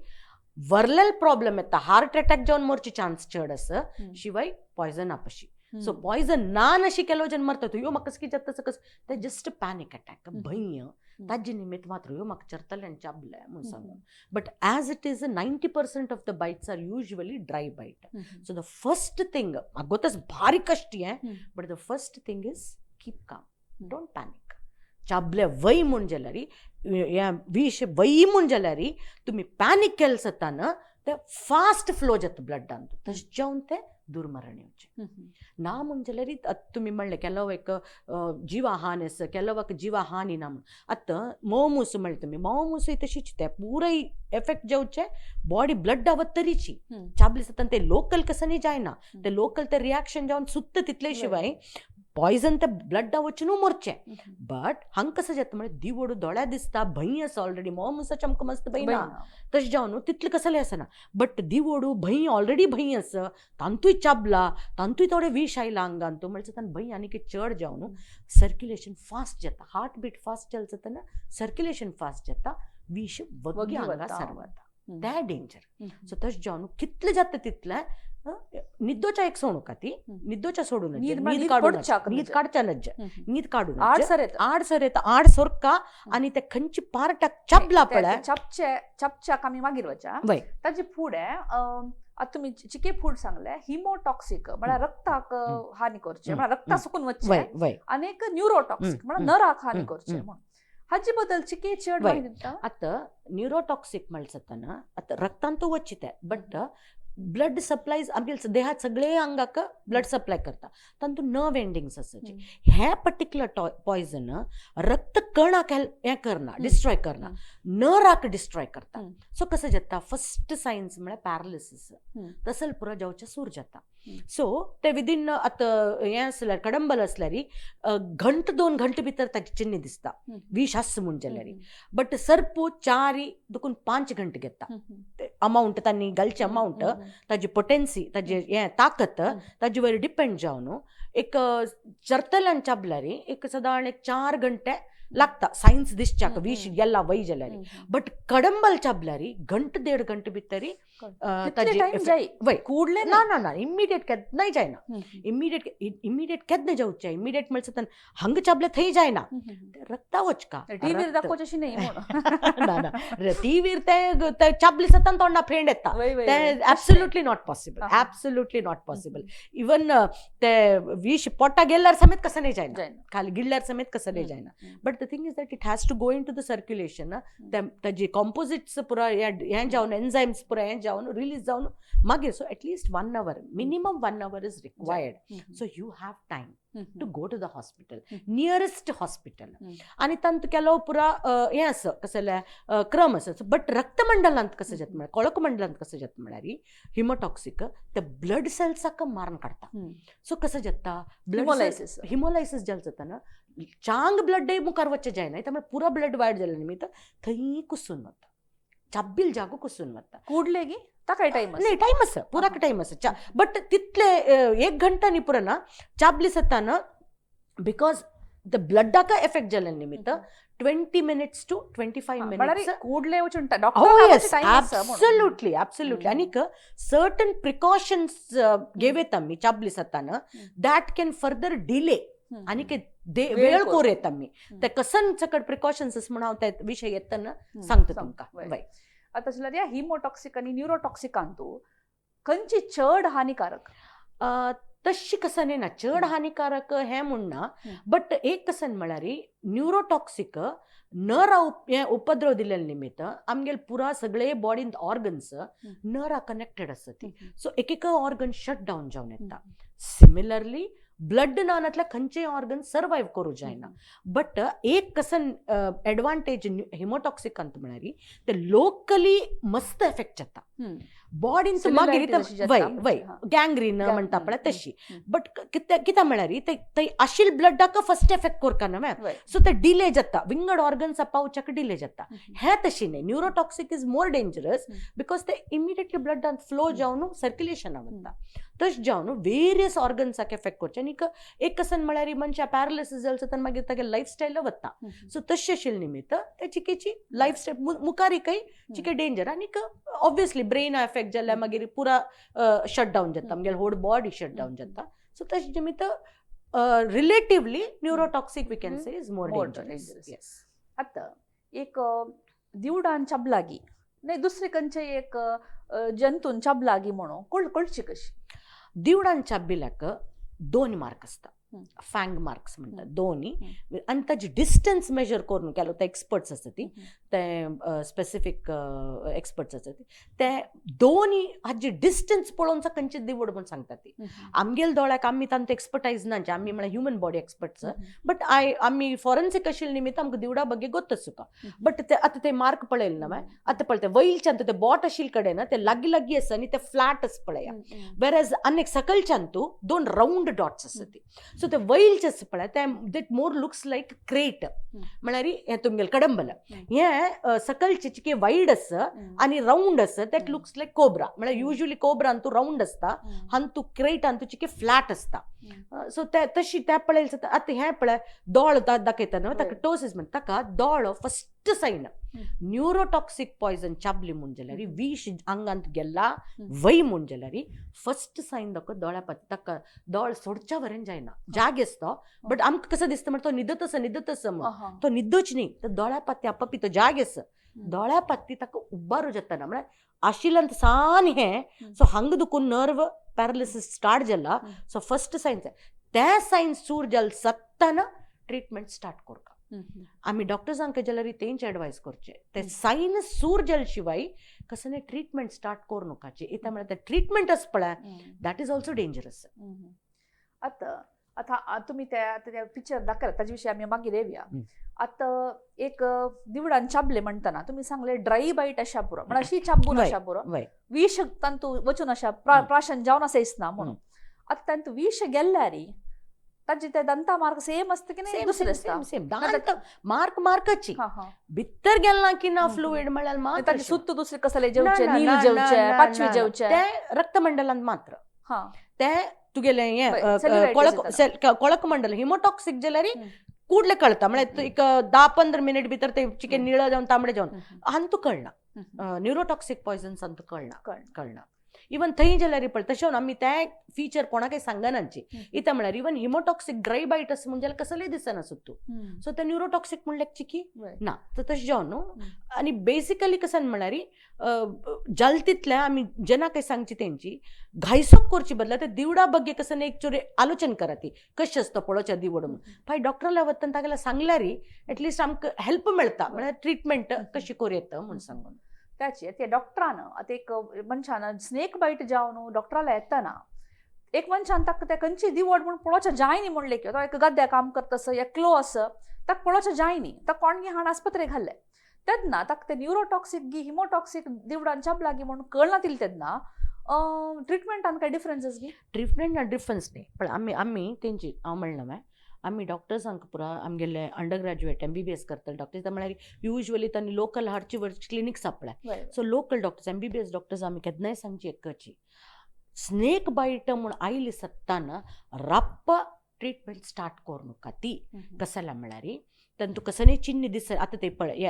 वरलेल प्रॉब्लम येता, हार्ट अटॅक जावन मरचे चान्स चड आसा, शिवाय पॉयझन आपशी. सो पॉयझन ना अशी केलो जेन्ना मरता यो म्हाका कसं कितें जाता कसं ते जस्ट पॅनीक अटॅक भंय ताजे निमित्त मात्र ह्यो म्हाका चरतलें आनी चाबलें म्हूण सांगून. But as it is 90% of the bites are usually dry bite. So the first thing म्हाका भारी कश्टी हें, but the first thing is keep calm, don't panic. चाबले वय म्हूण जाल्यार हें विश वय म्हूण जाल्यार तुमी पॅनीक केलें जाता ते फास्ट फ्लो जाता ब्लडान, तशें जावन तें दुर्मरण येवचें ना. म्हूण जाल्यार तुमी म्हणलें केलो एक जिवा हान आसा, केलोवाक जिवा हानी ना म्हूण. आतां मोमूस म्हणलें तुमी, मोमूसय तशीच ते पुराय एफेक्ट जावचें बॉडी ब्लडा वतरीची चाबली जाता. ते लोकल कसनी जायना, ते लोकल ते रिएक्शन जावन सुत्त तितले शिवाय पॉयझन ते ब्लडा वचून मरचें. बट हांगा कसं जाता म्हळ्यार दिवड दोळ्या दिसता भंय आसा ऑलरेडी, मोमूसाचें आमकां मस्त भंय ना तशें जावन तितलें कसलें आसना, बट दिवोडू भंय ऑलरेडी भंय आसा, तांतूय चाबला, तांतूय थोडें विश आयला आंगान, तो म्हणल्यार तांकां भंय आनीक चड जावन सर्क्युलेशन फास्ट जाता, हार्ट बीट फास्ट जालें जातना सर्क्युलेशन फास्ट जाता, विश वग्गी आंगा सरवता, तें डेंजर. सो तशें जावन कितलें जाता तितलें निद्दोच्या एक सोडूका ती निद्दोच्या सोडून न्हीद काडून न्हीद काडच्या नज्ज न्हीद काडून आड सर येता आड सोरका आनी ते खंयची पार्टाक चाबला पळय चापचे चापच्याक आमी मागीर वचा ताजे फुडें. आतां तुमी चिके फूड सांगले हिमोटॉक्सिक म्हळ्यार रक्ताक हानी करचें, म्हळ्यार रक्ता सुकून वचचें, आनी एक न्युरोटॉक्सिक म्हळ्यार नराक हानी करचें म्हूण. हाजे बद्दल चिके चड माहिती दिता. आतां न्युरोटॉक्सिक म्हणल्यार जाता आतां रक्तान तो वचचे ते, बट ब्लड सप्लायज आमगे देहात सगळे अंगाक ब्लड सप्लाय करता, तातूंत नर्व एंडिंग्स आसाचे. हे पर्टिक्युलर पॉयझन रक्त कणाक हें करना, डिस्ट्रॉय करना, नराक डिस्ट्रॉय करता. सो कसं जाता फर्स्ट सायन्स म्हळ्यार पॅरालिसीस, तसल पुरो जावचें सूर जाता. सो ते विदीन आतां हें आसल्यार कडंबल आसल्यार घंट 2 घंटे भितर ताची चिन्ह दिसता विश आस म्हूण जाल्यार, बट सर्प 4 देखून 5 घंटे घेता. अमावंट तांणी घालचे अमावंट ताजी पोटेन्सी ताजी हें ताकत ताजे वयर डिपेंड जावन एक चरतल्यान चाबल्यार एक सादारण एक 4 घंटे लागता सायन्स दिसच्याक विश गेला वय जाल्यार, बट कडंबल चाबल्यार घंट 1.5 घंटे भितर वय ಕೂಡಲೇ. ना ना ना इमिडिएट केन्नाय जायना, इमिडिएट इमिडिएट केन्ना जावचें, इमिडिएट म्हणल्यार हंग चाबले थंय जायना, रक्ता वचका टीव्हीर दाखोवचें न्ही ना ना टीव्हीर ते चाबले सतान तोंडा फेंड येता, ते absolutely not possible, absolutely not possible. Even ते विश पोटा गेल्यार समेत कसं नाही जायना, खाली गिळल्यार समेत कसं नाही जायना. But the thing is that it has to go into the circulation. ताजी कॉम्पोजिट्स पुरा हें जावन एन्झायम्स पुरा हें जावन रिलीज जावन मागीर, so at least 1 hour, minimum 1 hour is required. So you have time to go to the hospital, nearest hospital. आनी तांतू केलो पुरा हें आसा, कसलें क्रम आसा. बट रक्तमंडलांत कसं जाता म्हळ्यार, कोळकमंडलांत कसं जाता म्हळ्यार हिमोटॉक्सिक ते ब्लड सेल्साक मारून काडटा. सो कसं जाता, ब्लड हिमोलायसिस. हिमोलायसिस जालें जाता ना, चांग ब्लड मुखार वचचें जायना, त्यामुळे पुरा ब्लड वायट जालें निमित्त थंय कुसून वता, चाब्बील जागो कुसून वता. ಕೂಡ್ಲೆಗಿ ताकाय टायम नाही, टायम आसा, पुराक टायम आसा, बट तितले एक घंटा न्ही पुरो ना. चाबली जाता ना, because the ब्लडाक एफेक्ट जाल्ले निमित्त 20 minutes to 25 minutes. ಕೂಡ್ಲೆ वचून Oh doctor yes, time आसा म्हणून. absolutely, absolutely. आनीक सर्टन प्रिकॉशन्स घेवयता आमी चाबली जाताना, that can further delay. आनीक वेळ वेळ कोर. कोर येता आमी ते कसन सकट प्रिकॉशन्स म्हणून हांव ते विशय येतना सांगता तुमकां. वय. वय. आतां जाल्यार ह्या हिमोटॉक्सिक आनी न्युरोटॉक्सिकांतू खंयची चड हानिकारक? तशी कसन येना, चड हानिकारक हें म्हूण ना. बट एक कसन म्हळ्यार न्युरोटॉक्सिक नरा हें उपद्रव दिल्ले निमित्त आमगेले पुरा सगळे बॉडींत ऑर्गन्स नरा कनेक्टेड आसा ती, सो एक एक ऑर्गन शट डावन जावन येता. सिमिलरली ब्लड ना नातल्यार खंयचेय ऑर्गन सर्वायव करूं जायना. बट एक कसन एडवांटेज हिमोटॉक्सिकांत म्हळ्यार ते लोकली मस्त एफेक्ट जाता बॉडीन मागीर. Cellulitis अशी जाता वय म्हणजे, वय. हा. गँग्रीन म्हणटा पळय तशी. बट कितें कितें म्हळ्यार ते थंय आशिल ब्लडाक फर्स्ट एफेक्ट करता न्हय, सो ते डिले जाता, विंगड ऑर्गन्स पावच्याक डिले जाता. हें तशी न्ही, neurotoxic is more dangerous because ते इमिडिएटली ब्लडान फ्लो जावन सर्क्युलेशना वता, तशें जावन वेरियस ऑर्गन्साक एफेक्ट करचें. आनीक एक कसन म्हळ्यार मनशां पॅरालिसीस जालें जाता, मागीर तागे लायफ स्टायल वता. सो तशें आशिल्ले निमित्त ते चिकेची लायफ स्टायल मुखारीकय चिके डेंजर. आनीक ऑब्वियसली ब्रेन एफेक्ट जाल्यार मागीर पुरा शट डावन जाता, आमगेले होल बॉडी शट डावन जाता. सो तशें निमित्त relatively neurotoxic we can say is more More dangerous. Dangerous. Yes. आतां एक दिवडान चाबलागी नाही दुसरे खंयचे एक जंतून चाबलागी म्हणून कळची कशी? दिवडान चाबिल्याक दोन मार्क आसता. फँग मार्क्स म्हणटात दोनी, आनी ताजी डिस्टन्स मेजर करून केलो ते एक्सपर्ट्स आसता ती, ते स्पेसिफीक एक्सपर्ट्स आसता ती, ते दोनी हाजी डिस्टन्स पळोवन खंयचे दिवड म्हूण सांगता ती. आमगेले दोळ्याक आमी तांचो एक्सपर्टायज ना, आमी म्हळ्यार human body experts, but I आमी फॉरेन्सिक आशिल्ले निमित्त आमकां दिवडा ಬಗ್ಗೆ ಗೊತ್ತ सुका. बट ते आतां ते मार्क पळयले ना, आतां पळयता वयल्यान ते बोट आशिल्ले कडेन ते लागीं लागीं आसा आनी ते फ्लॅट आसा पळया, वेरएज आनी सकलच्यान तूं दोन रावंड डॉट्स आसा ती. सो ते वयलचे आसा पळय, ते that more looks like krait, म्हळ्यार हें तुमगेलें कडंबल. हें सकलचे चिके वायड आसा आनी रावंड आसा, that looks like cobra. म्हळ्यार युजली कोब्रा अंतू रावंड आसता, हांतू क्रेट अंतू चिके फ्लॅट आसता. सो ते तशी ते पळयलें जाता. आतां हें पळय, दोळ दाखयता न्हू, ताका टोसीस म्हणटा. ताका दोळो फस्ट सायन न्युरोटॉक्सिक पॉयजन चाबली म्हूण जाल्यार, विश आंगांत गेला वय म्हूण जाल्यार फस्ट सायन दाखय दोळ्या पाती. ताका दोळ सोडच्या वरेन जायना, जाग आसता, बट आमकां कसं दिसता म्हणटा तो न्हिदत आसा, न्हिदत आसा म्हूण. तो न्हिदच न्ही, तो दोळ्या पाती आपापी तो जाग आसा, दोळ्या पाती ताका उबारू जाता ना, म्हळ्यार आशिल्ल्यान सान हें. सो हांगा दुखून नर्व पॅरालिसीस स्टार्ट जाला. सो फस्ट सायन्स ते सायन्स सूर जाल सत्ताना ट्रिटमेंट स्टार्ट करका. आमी डॉक्टर्सांक जाल्यार तेंच एडवायस करचे, ते सायन सूर जाल शिवाय कसले ट्रिटमेंट स्टार्ट करू नकाचे. इता म्हळ्यार ते ट्रिटमेंट आसा पळय, that is also dangerous. आतां आतां तुमी त्या आतां त्या पिक्चर दाखयला ताजे विशीं आमी मागीर येवया. आतां एक दिवडान चाबले म्हणटना तुमी सांगले ड्राय बायट अशा पुरो, म्हळ्यार अशी चाबून अशा पुरो, वय. विश तांतू वचून अशा प्राशन जावन आसा दिसना म्हणून. आतां तांतू विश गेल्यार ताजे ते दंता मार्क सेम आसता की नाही दुसरे आसता? सेम सेम, दांत मार्क मार्काची. हा हा भितर गेला की ना फ्लुइड म्हळ्यार मात्र ताजे सुत्त दुसरे कसले जेवचे, नील जेवचे, पाचवी जेवचे? ते रक्तमंडलांत मात्र. ते तुगेले हें वय, cellulitis कोळक येता. कोळक मंडल हिमोटॉक्सिक जाल्यार कुडले कळता, म्हळ्यार एक 10-15 मिनिट भितर ते चिके निळ जावन तांबडे जावन. हांतू कळना, न्युरोटॉक्सिक पॉयजन्स अंतू कळना. कळना. कळना. इवन थंय जाल्यार पळय तशें आमी ते फिचर कोणाकय सांगनाची. इता म्हळ्यार इवन हिमोटॉक्सिक ड्राय बायट आसा म्हूण जाल्यार कसलेय दिसना सुद्दां. सो ते न्युरोटॉक्सिक म्हणल्यार चिकी ना, तर तशें जावन न्हू. आनी बेसिकली कसं म्हळ्यार जाल तितलें आमी जेन्ना काय सांगची तेंची घायसोप करची बदला ते दिवडा बग्गे कसं एक चोरी आलोचन करा ती कशें आसता पळोवच्या दिवड म्हणून. फाय डॉक्टराला वतना तागेल्या सांगल्यार एटलिस्ट आमकां हेल्प मेळटा, म्हळ्यार ट्रिटमेंट कशी करूं येता म्हूण सांगून. त्याचे ते डॉक्टरान आतां एक मनशान स्नेक बायट जावन डॉक्टराला येतना एक मनशान ताका ते खंयची दिवड म्हूण पळोवचें जाय न्ही म्हणलें की तो एक गद्या काम करता आसा, एकलो आसा, ताका पळोवचें जाय न्ही, ताका कोणगी हाण आस्पत्रेक घाल्लें तेन्ना ताका ते न्युरोटॉक्सिक गी हिमोटॉक्सिक दिवडान चाबला गी म्हणून कळना तितलें तेन्ना ट्रिटमेंटान काय डिफरन्सीस गी? ट्रिटमेंटान डिफरन्स न्ही, पण आमी आमी तेंची हांव म्हणलें मागीर आमी डॉक्टर्सांक पुरा आमगेले अंडर ग्रॅज्युएट एमबीबीएस करतले डॉक्टर्स म्हळ्यार युजली तांणी लोकल हाडची वरची क्लिनिक्स आपल्या. So local doctors MBBS doctors आमी केन्नाय सांगची एकची स्नेक बायट म्हूण आयली सत्ताना रप्प ट्रिटमेंट स्टार्ट करूं नाका ती. कसाला म्हळ्यार तांतू कसले चिन्ह दिस आतां ते पळय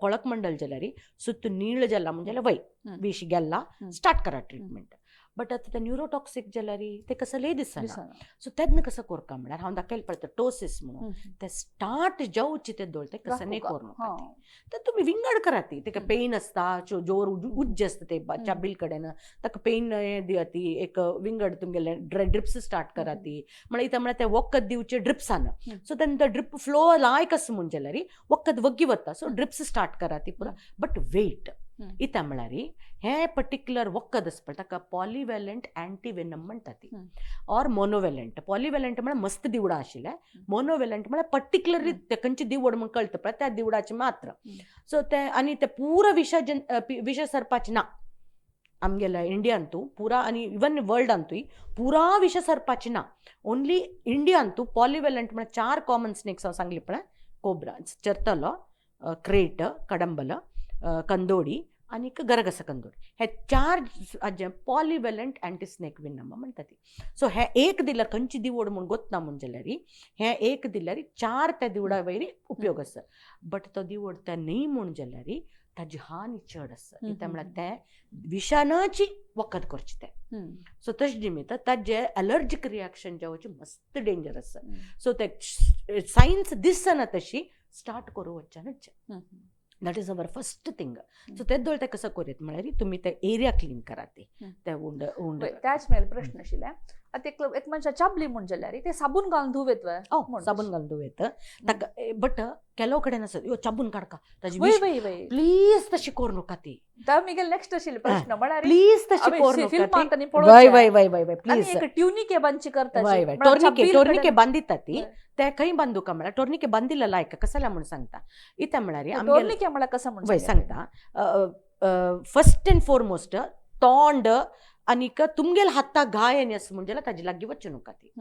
कोळक मंडल जाल्यार सुत्त नीळ जाला म्हण जाल्यार वय विश गेल्ला स्टार्ट करा ट्रिटमेंट. बट आतां ते न्युरोटॉक्सिक जाल्यार ते कसलेय दिसना. सो तेन्ना कसो करका म्हळ्यार हांव दाखयलें पळय टोसीस म्हणून ते स्टार्ट जावचे ते दोळ ते कसं न्ही करूं नाका. तर तुमी विंगड करा ती ताका पेन आसता, जोर उज्ज आसता ते चाबील कडेन ताका पेन हें दिया ती एक विंगड तुमगेले ड्रिप्स स्टार्ट करा ती. म्हळ्यार इतां म्हळ्यार ते वखद दिवचे ड्रिप्सान. सो तेन्ना ड्रिप फ्लो लायक आसा म्हूण जाल्यार वखद वग्गी वता. सो ड्रिप्स स्टार्ट करा ती पुरो, बट वेट. इतां म्हळ्यार हें पर्टिक्युलर वखद आसा पळय ताका पॉलिवेलंट अँटीवेनम म्हणटा ती, ऑर मोनोवेलंट. पॉलिवेलंट म्हळ्यार मस्त दिवडां आशिल्लें, मोनोवेलंट म्हळ्यार पर्टिक्युलरली ते खंयची दिवड म्हूण कळटा पळय त्या दिवडाचें मात्र. सो ते आनी ते पुरा विश विश सरपाचें ना आमगेल्या इंडियांतू पुरा आनी इवन वर्ल्डांतूय पुरा विश सरपाचें ना. ओन्ली इंडियांतू पॉलिवेलंट म्हळ्यार 4 कॉमन स्नेक्स हांव सांगली पळय, कोब्रा चरतलो, क्रेट कडंबल, कंदोडी आनी गरगस कंदोडी, हे 4 हाजे पॉलिवेलंट अँटी स्नेक विनम म्हणटा ती. सो हे एक दिल्यार खंयची दिवड म्हूण गोतना म्हूण जाल्यार हे एक दिल्यार 4 त्या दिवडा वयर उपयोग आसा. बट तो दिवड त्या न्ही म्हूण जाल्यार ताजी हानी चड आसा. कित्याक म्हळ्यार तें विशानाची वखद करचें तें. सो तशें निमित्त ताजें एलर्जीक रिएक्शन जावचें मस्त डेंजर आसा. सो ते सायन्स दिसना तशी स्टार्ट करूं वच्चानच. That is our first thing. So ते दोळ ते कसं करीत म्हळ्यार तुमी ते एरिया क्लीन करा ती ते उंड उंड. त्याच मेल प्रश्न आशिल्ले आतां एक मनशा चाबली म्हूण जाल्यार ते साबून घालून धुवेत वय? साबून घालून धुवेत ताका, बट केलो कडेन आसत यो चाबून काडका ताजी प्लीज तशी करूं नाका ती. मिगेल नेक्स्ट आशिल्ले प्रश्न म्हळ्यार प्लीज तशी करूं नाका. वय वय वय वय वय प्लीज. एक ट्युनिके बांदची करता, वय वय टोर्निके टोर्निके बांदिता ती ते खंय बांदूका म्हळ्यार टोर्निके बांदिल्ले लायक कसल्या म्हूण सांगता. इत्या म्हळ्यार टोर्निके म्हळ्यार कसं म्हूण वय सांगता. फर्स्ट अँड फोरमोस्ट तोंड आनीक तुमगेल हाता घाय आनी आसा म्हूण जाल्यार ताजे लागीं वचूं नाका ती.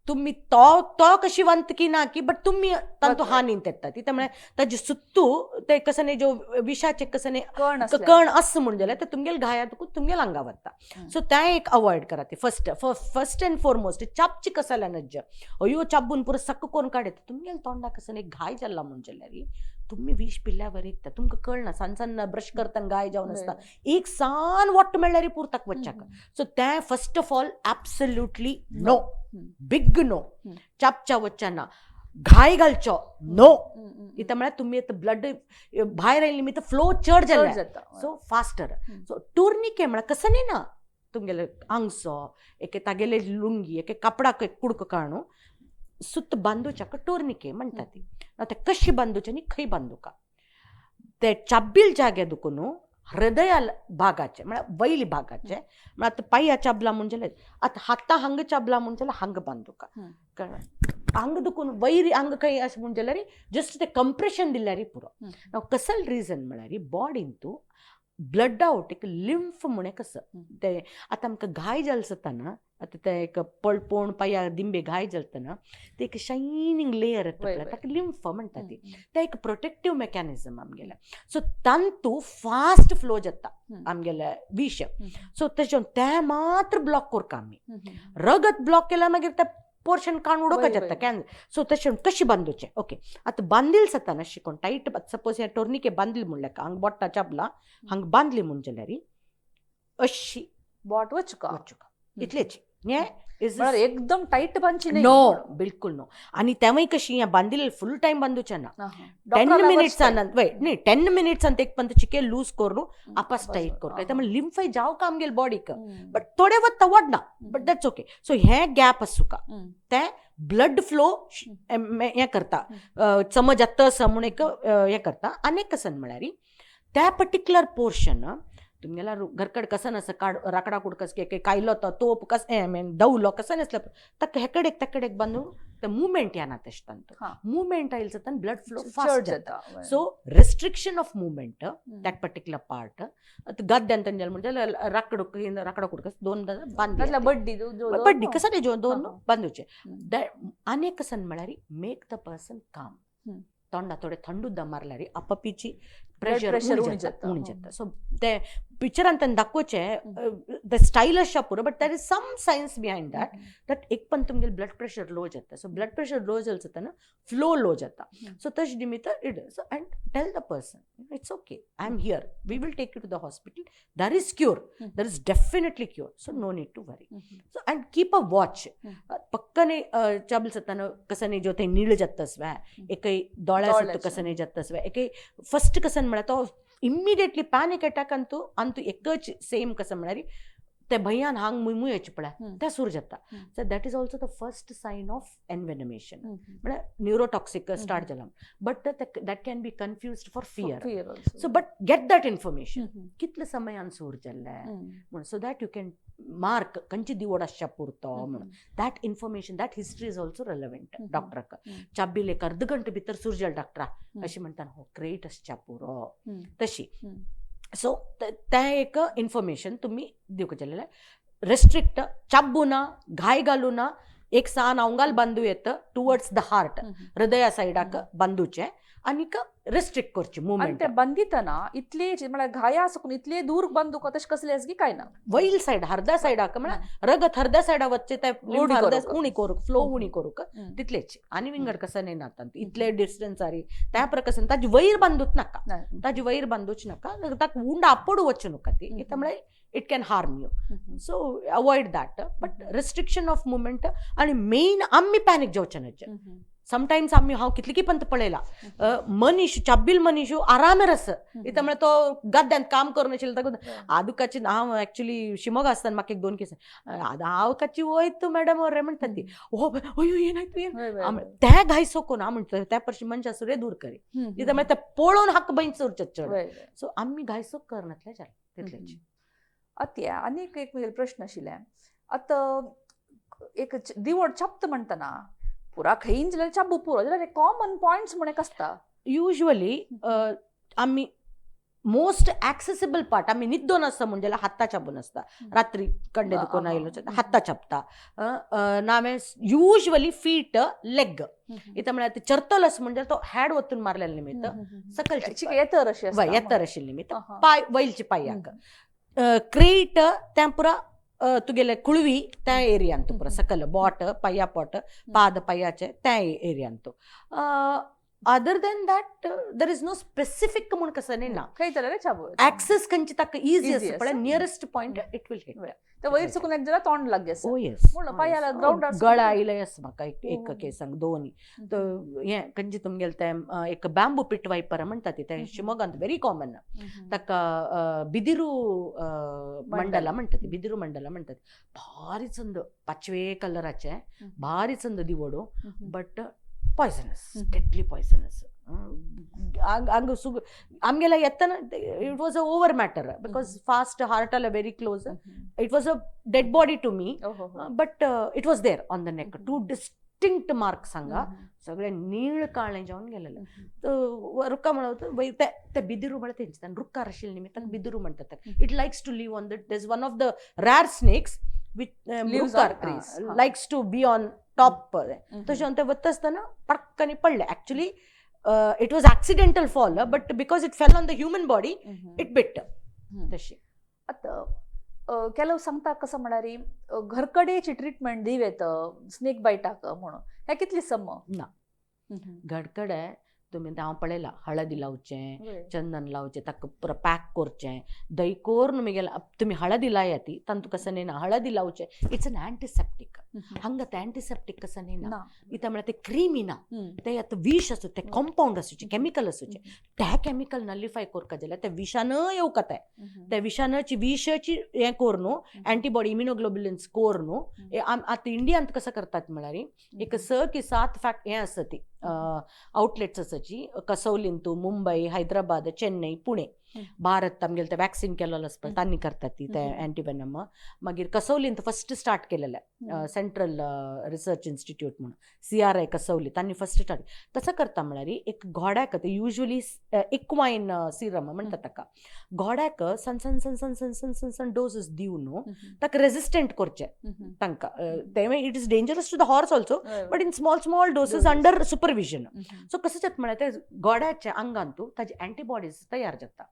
तुमी तो तो कशी वंत की ना की बट तुमी तांतू हानीन येता ती. म्हळ्यार ताजी सुत्तू ते कसं न्ही ज्यो विशाचे कसं न्ही कण आसा म्हूण जाल्यार ते तुमगेल घाया तुमगेल आंगा वता. सो तें एक अवॉयड करा ती फर्स्ट फर्स्ट अँड फोरमोस्ट. चापची कसल्या नज्ज अयो चाबून पुरो सक्क करून काडयता तुमगेल तोंडा कसं न्ही घाय जाला म्हूण जाल्यार तुमी विश पिल्ल्यावर येता तुमकां कळना सान सान ब्रश करतना गाय जावन आसता एक सान वट्ट मेळ्ळ्यार पुरताक वच्चाक. सो तें first of all absolutely no, big no. चापच्या वच्चा ना, घाय घालचो नो. इत्या म्हळ्यार तुमी आतां ब्लड भायर आयली निमित्त फ्लो चड जालें, सो फास्टर. सो टुर्निके म्हळ्यार कसं न्ही ना तुमगेले आंगसो एके तागेले लुंगी एके कापडाक एक कुडको काडून सुत बांदूच्याक टोर्निके म्हणटा ती. आतां कशी बांदूचे आनी खंय बांदूका ते चाबील जाग्या दुखून हृदया भागाचे म्हळ्यार वयली भागाचे म्हळ्यार आतां पांया चाबला म्हूण जाल्यार आतां हाता हांग चाबला म्हूण जाल्यार हांगा बांदूका कळ्ळें. हांगा दुखून वयर हांगा खंय अशें म्हूण जाल्यार जस्ट ते कंप्रेशन दिल्यार पुरो. कसल रिजन म्हळ्यार बॉडीन तूं ब्लड आवट एक लिम्फ म्हूण एक आसा ते आतां आमकां घाय जाल जाता आतां ते एक पळपोण पांया दिंबे घाय जातना ते एक शायनींग लेयर येता पळय ताका लिम्फ म्हणटा ती. ते एक प्रोटेक्टीव मेकॅनिजम आमगेलें. सो तांतू फास्ट फ्लो जाता आमगेलें विश. सो तशें तें मात्र ब्लॉक करता आमी. रगत ब्लॉक केल्यार मागीर तें पोर्शन काडून उडोवपाक जाता कॅन्सर. सो तशें कशें बांदूचें ओके आतां बांदील जाता शिकोन टायट सपोज हें टोर्निके बांदली म्हणल्यार हांगा बोट्टा चाबला हांगा बांदली म्हूण जाल्यार अशी बोट वचका वचुका इतलेच हें is म्हळ्यार एकदम टायट बांदची न्ही. नो, बिलकुल नो. आनी तेवूय कशी हें बांदिल्लें फूल टायम बांदूचें ना. 10 मिनिट्सान, वय न्ही, 10 मिनिट्सान एक पंत चिके लूज करून आपस टायट करून त्यामुळे लिम्फय जाव का आमगेल बॉडीक, बट थोडे वत्ता वडना, बट that's okay. So हें गॅप आसूका ते ब्लड फ्लो हें करता, समज जाता आसा म्हूण एक हें करता. आनी एक कसन म्हळ्यार त्या पर्टिक्युलर पोर्शन तुमगेला घरकड कसन आसा काड राकडा कुडकस के कायलो तो तोप कस हें दवलो कसन आसलो ताका हेकडेक तेकडेक बांदून ते मुवमेंट येना तशें तांतूं. मुवमेंट आयल जाता ब्लड फ्लो फास्ट जाता. So restriction of movement that particular part गद्द्यान तंजल म्हणजे राकडो राकडो कुडकस दोन बांदले बड्डी बड्डी कसा जो दोन बांदूचे. आनी एक कसन म्हळ्यार मेक the person काम. तोंडा थोडे थंड उदक मारल्यार आपापीची प्रेशर उणी जाता, उणी जाता. सो ते पिक्चरान तांणी दाखोवचें the style आसा पुरो, but there is some science behind that, that एक पण तुमगेले ब्लड प्रेशर लो जाता. सो ब्लड प्रेशर लो जालें जाता फ्लो लो जाता. सो तशें निमित्त it so and tell the person it's okay, I am here, we will take you to the hospital, there is cure, there is definitely cure, so no need to worry. So and keep a watch. पक्कने चाबल जाताना कसं जो ते नीळ जातस वे एकय दोळ्या कसं जातस वे एकय फस्ट कसन म्हळ्यार तो immediately panic attack Antu Antu एकच सेम कसं म्हळ्यार ते भंयान हांग मुय येचे पळय त्या सूर जाता. So that is also the first sign of envenomation, म्हळ्यार न्युरोटॉक्सिक स्टार्ट जाला, but that can be confused for fear. So but get that information कितले समयान सूर जाल्ले म्हणून, so that you can mark खंयची दिवड आसच्या पुरतो म्हणून. That information, that history is also relevant डॉक्टराक. चाबील एक अर्द घंटे भितर सूर जाल डॉक्टरा अशें म्हणटा, हो क्रेट आसच्या पुरो तशी. सो तें एक इन्फॉर्मेशन तुमी दिवंक जालें. रेस्ट्रिक्ट चाबू ना, घाय घालू ना, एक सान अवंगाल बांदू येत टुवर्ड्स the heart, हृदया सायडाक बांदूचे आनीक रेस्ट्रिक्ट करची आनी मुवमेंट. ते बांदितना इतले म्हळ्यार घाया आसून इतले दूर बांदूक तशें कसले आसा की काय ना? वयल सायड हर्दा सायडाक, म्हळ्यार रगत हर्दा सायडा वच्चे ते उणी करूंक. उणी करूंक, फ्लो उणी करूंक तितलेच. आनी विंगड कसं नाही नाता इतले डिस्टन्स आरी त्या प्रकारान ताजी वयर बांदूच नाका, ताजी वयर बांदूच नाका, ताका उंड आपोड वचू नाका ती, त्यामुळे it can harm you. So avoid that, but restriction of movement. आणि मेन आम्ही पॅनिक जावचे न्हय. समटायम्स आम्ही हांव कितली पंत पळयला मनीस चाबील मनीस आरामेर आसा, त्यामुळे तो गद्द्यांत काम करून आशिल्लो ताका आदुकाची. हांव एक्चुली शिमोगा आसतना म्हाका एक दोन केस हांव काची वयत मॅडम रे म्हणटा ती, ओ अयो येनाय तूं येन त्या घाय सोकोन हांव म्हणटा त्या परशी मनशा सुरे दूर करी, त्यामुळे ते पळोवन हाका बंद चड चड. सो आमी घायसोक करनातले जालें तितलेच. आतां आनीक एक म्हगेलो प्रश्न आशिल्लें. आतां एक दिवड छापता म्हणटना पुरा खंयी जाल्यार चाबू पुरो जाल्यार कॉमन पॉयंट्स म्हण एक आसता. युजली आमी मोस्ट ऍक्सेसिबल पार्ट आमी न्हिदोन आसता म्हण जाल्यार हाता चाबून आसता. रात्री कंडे दुखून आयलो हाता चाबता ना युजली फीट लेग. इथं म्हळ्यार चरतल आसा म्हणजे तो हॅड वतून मारलेले निमित्त सकल येतर अशी येतर आशिल्ले निमित्त पाय वयलचे पांयाक क्रेट त्या पुरा तुगेले कुळवी त्या एरियांत पुरा सकल बोट पाया पोट पाद पायाचे त्या एरियांत. Other than that there is no specific म्हूण कसं न्ही ना. खंय जाल्यार चाबू ऍक्सेस खंयची ताका इजी आसा पळय, nearest point it will hit. ते वयर चुकून एक जाल्यार तोंड लागें. ओ येस, पायाला ग्रावंडार गळा आयले आसा म्हाका एक एक केसांक दोन हें खंयचे तुमगेले तें एक बॅम्बू पिट वायपर म्हणटा ती, तें शिमोगांत व्हेरी कॉमन. ताका बिदिरू मंडला म्हणटा ती, बिदिरू मंडला म्हणटा ती, भारी चंद पाचवे कलराचे भारी चंद दिवडो, बट पॉयझनस, डेडली पॉयझनस. हांगा आमगेला येतना it was a over matter because fast हार्टाला very close. It was a dead body to me, but it was there on the neck, two distinct marks हांगा सगळे नीळ काळे जावन गेलेले. रुक्का म्हणत ते बिदिरू म्हळ्यार तेंचे रुक्कार आशिल्ले निमित्तान बिदिरू म्हणटात. It likes to live on the, is one of the rare snakes with likes to be on top. तशें ते वता आसतना पटकनी पडले. Actually it was accidental fall, but because it fell on the human body it bit तशी. आतां ಕೆಲವು सांगता कसं म्हळ्यार घरकडेची ट्रिटमेंट दिव येत स्नेक बायटाक म्हणून, हें कितली सम ना? घरकडे तुमी हांव पळयला हळदी लावचें, चंदन लावचें, ताका पुरो पॅक करचें, दही कोरून मागीर तुमी हळदी लाया ती तांतू कसं न्ही ना, हळदी लावचें, it's an antiseptic. हांगा ते अँटीसेप्टीक कसं न्ही ना, इथं म्हळ्यार ते क्रिमी ना, ते आतां विश आसूं, ते कॉम्पावंड आसूचे, केमिकल आसूचे, त्या केमिकल नलिफाय करका जाल्यार त्या विशान येवका ते त्या विशानाची विशाची हें कर न्हू, अँटीबॉडी इम्युनोग्लोबुलिन्स कर न्हू. आतां इंडियांत कसं करतात म्हळ्यार एक 6 की 7 फॅक्ट हें आसा ती आउटलेट्स आसाची, कसौलीन तूं, मुंबय, हैदराबाद, चेन्नई, पुणे, भारत आमगेले ते वॅक्सिन केलेलो आसता तांणी करतात ती ते अँटीवेनम. मागीर कसौलीन फस्ट स्टार्ट केलेलें, सेंट्रल रिसर्च इन्स्टिट्यूट म्हणून CRI Kasauli, तांणी फस्ट स्टार्ट कसं करता म्हळ्यार एक घोड्याक ते युजली इक्वायन सिरम म्हणटात ताका, घोड्याक सण सण सण सण सण सण सण सण डोसीस दिवन न्हू ताका रेजिस्टंट करचें तांकां. तें it is dangerous to the horse also, but in small small doses under supervision. So कसं जाता म्हळ्यार ते घोड्याच्या आंगांतू ताजे अँटीबॉडीज तयार जाता.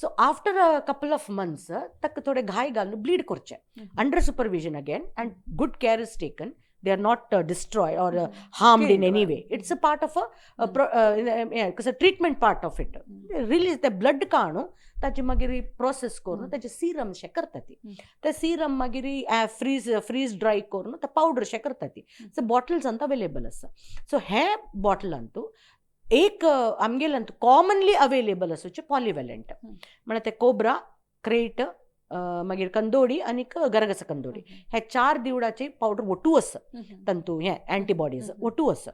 So after a couple of months ताका थोडे घाय घालून ब्लीड करचे under supervision again, and good care is taken, they are not destroy or harmed in any way. It's a part of a कसं treatment part of it. Release ते blood काडून ताचे मागीर प्रोसेस करून ताचे सिरम शे करता ती, ते सिरम मागीर फ्रीज फ्रीज ड्राय करून ते पावडर शे करता ती. सो बॉटल्सांत अवेलेबल आसा. सो हे बॉटलांतू एक आमगेल्यान कॉमनली अवेलेबल आसूचे पॉलिवेलंट म्हळ्यार ते कोब्रा, क्रेट, मागीर कंदोडी आनी गरगस कंदोडी, हे 4 दिवडाचे पावडर ಒಟ್ಟು आसा तांतू हे अँटीबॉडीज ಒಟ್ಟು आसा.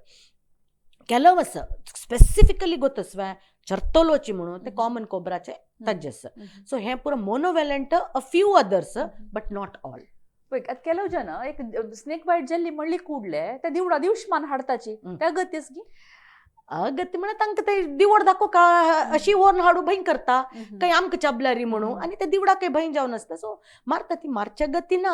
ಕೆಲವು आसा स्पेसिफिकली गोत आसवा चर्तोलोची म्हणून ते कॉमन कोब्राचे ताजे आसा. सो हे पुरो monovalent, a few others but not all. आतां ಕೆಲವು ಜನ एक स्नेक बायट जल्ली म्हणली ಕೂಡ್ಲೆ ते दिवडा दिवशमान हाडताची, त्या गतीस गी अगत्य म्हळ्यार तांकां ते दिवड दाखोवका अशी व्हरून हाडू भंय करता काही आमकां चाबल्यारी म्हणून, आनी ते दिवडाक काही भंय जावन आसता. सो मारता ती मारच्या गती ना,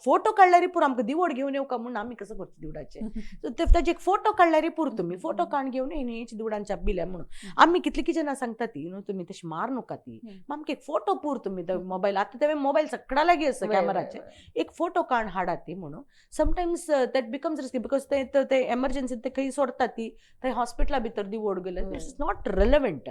फोटो काडल्यारी पुरो, आमकां दिवड घेवन येवका म्हणून आमी कसं करता दिवडाचे. सो ताजे एक फोटो काडल्यारी पुरो, तुमी फोटो काडून घेवन हेच दिवडान चाबिल्या म्हणून. आमी कितली कितें जाणां सांगता ती न्हू तुमी तशी मार नका ती, आमकां एक फोटो पूर तुमी मोबायल, आतां ते मोबायल सगळ्या लागीं आसा कॅमेराचे, एक फोटो काड हाडा ती म्हणून. Sometimes that becomes risky because ते ते एमर्जन्सी ते खंय सोडटा ती थंय हॉस्पिटला भितर दिवड गेले, it's not relevant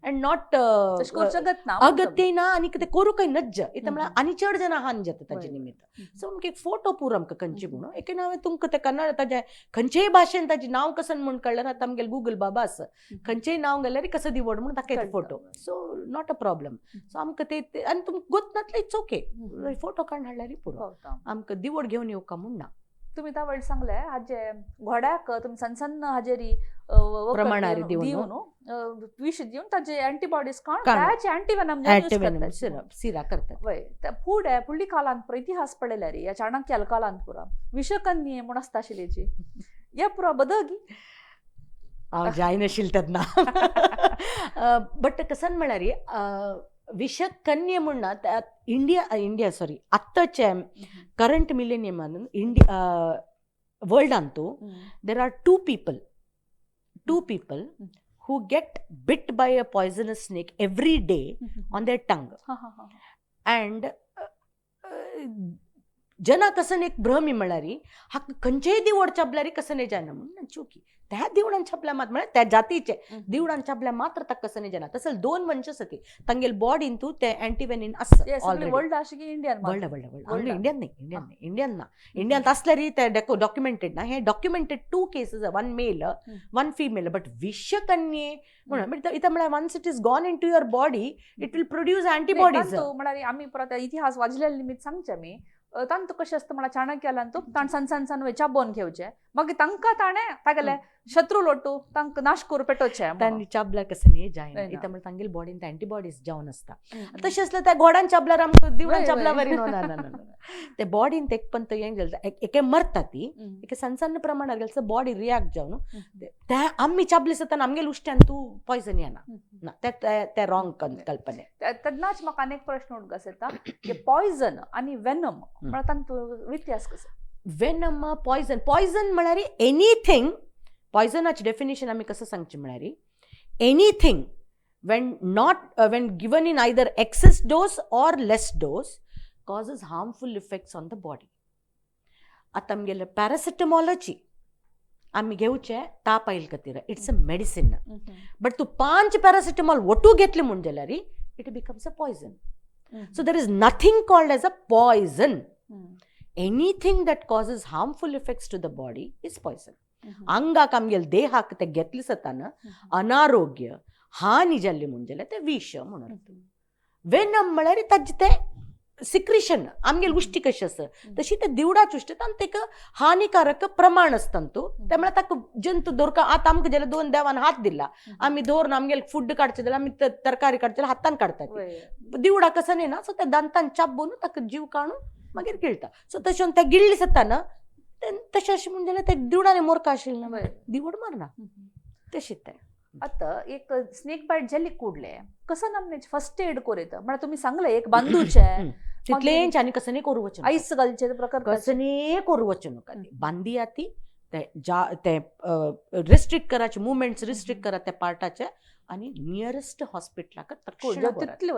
and not अगत्य ना, आनी ते करूंक नज्ज इथं म्हळ्यार आनी चड जाणां हान जाता ताजे निमित्त. सो आमकां एक फोटो पूर आमकां खंयची म्हणून एके नांव तुमकां ते कन्नड ताजें खंयचेय भाशेन ताजें नांव कसं म्हूण कळ्ळें आतां आमगेलें गुगल बाबा आसा, खंयचेय नांव घाल्यार कसं दिवड म्हूण दाखयता photo. So not a problem. So आमकां ते आनी तुमकां गोत नासलें it's okay, photo काडून हाडल्यार पुरो, आमकां दिवड घेवन येवका म्हूण ना. तुम्ही त्या वेळ सांगले हाजे घोड्याक तुमी सण सण हाजेरी प्रमाणारी दिवन विश दिवन ताजे अँटीबॉडीज काडून त्याचे अँटीवेनम सिरा करतात. वय फुडें फुडली कालांत पुरो इतिहास पळयल्यार ह्या चाणक्याल कालांत पुरो विषकन्ये म्हूण आसता आशिल्ली हे पुरो बदगी हांव जायनाशिल्लें तेन्ना. बट कसं म्हळ्यार विषकन्ये म्हूण ना, इंडिया इंडिया सॉरी आत्ताचे करंट मिलेनियमान इंडिया वर्ल्डांतू there are two people who get bit by a poisonous snake every day on their tongue. And जना कसन एक भ्रम म्हळ्यार हाका खंयचेय दिवड चाबल्यार कसं जायना म्हणून चुकी, त्या दिवडान छापल्या मात म्हळ्यार त्या जातीचे दिवडान छापल्या मात्र ताका कसं जायना. तसं 2 मनशां आसा ती तांगेले बॉडीन तूं ते अँटीवेनिन आसा. वर्ल्ड अशें की Indian world world world Indian न्ही, इंडियन न्ही, इंडियन ना, इंडियन आसल्यार ते डॉक्युमेंटेड ना. हे documented 2 cases, 1 male 1 female. But विषकन्ये म्हणून इथं म्हळ्यार once it is gone into your body it will produce antibodies. म्हळ्यार आमी परत इतिहास वाजलेले निमित्त सांगचे आमी तांतू कशें आसता म्हळ्यार चाणक्याल्यान तूं ताण सान सान सान चाबोवन घेवचें, मागीर तांकां ताणें तागेले शत्रू लोटू तांकां नाश करून पेटोवचें. तांणी चाबल्यार कसं न्ही जायना, इथं म्हळ्यार तांगेले बॉडीन अँटीबॉडीज जावन आसता. तशें आसल्यार त्या घोड्यान चाबल्यार आमकां दिवडान चाबल्यार बरी न्हू, ना ना ना. ते बॉडीन ते पण हें जाता, एके मरता ती एके सण सण प्रमाणात गेल्यार बॉडी रिॲक्ट जावन त्या आमी चाबले आसतना आमगेले उश्ट्यान तूं पॉयजन येना ना, ते रॉंग कल्पने. तेन्नाच म्हाका आनी एक प्रश्न उडगास येता की पॉयजन आनी वेनम म्हळ्यार तांतूं व्यत्यास कसो? वेनम पॉयजन, पॉयजन म्हळ्यार एनीथिंग, पॉयजनाची डेफिनेशन आमी कसं सांगची म्हळ्यार anything when not when given in either excess dose or less dose causes harmful effects on the body. आतां आमगेले पॅरासिटामॉलाची आमी घेवचे ताप आयल खातीर, it's a medicine. But तूं 5 पॅरासिटामॉल ಒಟ್ಟು घेतली म्हूण जाल्यार it becomes a poison. So there is nothing called as a poison. Anything that causes harmful effects to the body is poison. आंगाक आमगेले देहाक ते घेतले सताना अनारोग्य हानी जाल्ली म्हूण जाल्यार ते विश म्हणून. वेनम म्हळ्यार ताजें तें सिक्रिशन, आमगेली उश्टी कशी आसा तशी ते दिवडाच उश्टी आनी ताका हानिकारक प्रमाण आसता तूं. ते म्हळ्यार ताका जंतू दवरका. आतां आमकां जाल्यार दोन देवान हात दिला, आमी दवरून आमगेले फूड काडचें जाल्यार आमी तरकारी काडचे जाल्यार हातान काडटा. दिवडा कसं न्ही ना, सो त्या दांतान चाबून ताका जीव काडून मागीर गिळटा. सो तशें ते गिळ्ळे जाता तशें अशें म्हूण जाल्यार ते दिवडाने मोरका आशिल्लें ना, दिवड मारना तशें तें. आता एक स्नेक बायट जाली ಕೂಡಲೇ कसं नमने फर्स्ट एड कोरेत म्हळ्यार तुमी सांगले एक बांदूचे तितलेंच आनी कसं करू वचूं, आयस घालचे प्रकार कसं करू वचूं नाका. बांदी ती ते जा ते रिस्ट्रिक्ट कराचे, मुवमेंट्स रिस्ट्रिक्ट करा त्या पार्टाचे आनी नियरेस्ट हॉस्पिटलाक तितले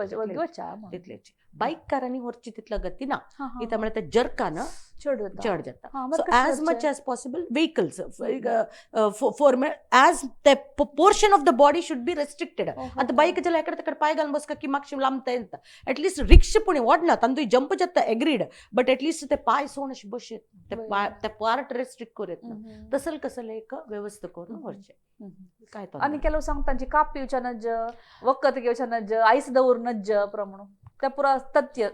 तितलेच. बाईककारांनी व्हरची तितलो गती ना, कित्याक म्हळ्यार ते जर्कान चड जाता, चड जाता. So as much as possible vehicles for as ते portion of the body should be restricted. आतां बाईक जाल्यार एकडे तेकडे पांय घालून बसका की मातशें लांबता येता, एटलिस्ट रिक्षा पूण वडना तांतूय जंप जाता, एग्रीड, बट एटलिस्ट ते पांय सोड अशें बशेत ते पार्ट रेस्ट्रिक्ट करूं येता तसल कसले एक व्यवस्था करून व्हरचें. काय आनी ಕೆಲವು सांग तांची काप पिवच्या नज, वखद घेवच्या नज, आयस दवर नज प्रमाण त्या पुरा तथ्य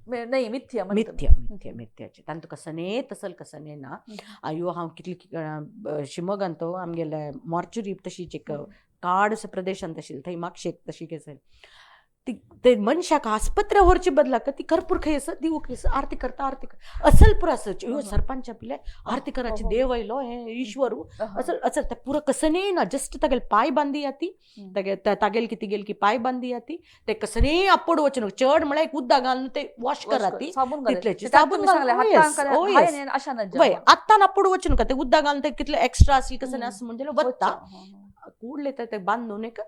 नाही, मिथ्य मिथ्य मिथ्य मिथ्याचे तांतू कसने तसल कसने ना. अयो हांव कितली शिमोगान तो आमगेले मॉर्चुरी तशीच एक काड प्रदेशांत आशिल्ली, थंय मागशेक तशी केसल ती ते मनशाक आस्पत्रे व्हरचे बदलाक ती कर्पूर खंय आसा दिवू खंय आसा आरती करता आरती असल पुरो आसा. सरपंच आपले आरती कराची देव आयलो हें ईश्वर असल असल ते पुरो कसने ना. जस्ट तागेले पांय बांदी ती तागे तागेल की तिगेल की पांय बांदी ती ते कसने आपोड वचून चड म्हळ्यार एक उदक घालून ते वॉश करा ती तितलेची साबून वय आत्तान आपोड वचून नाका, ते उदक घालून ते कितले एक्स्ट्रा आसली कसने आसा म्हणजे वता कुडले ते बांदून एक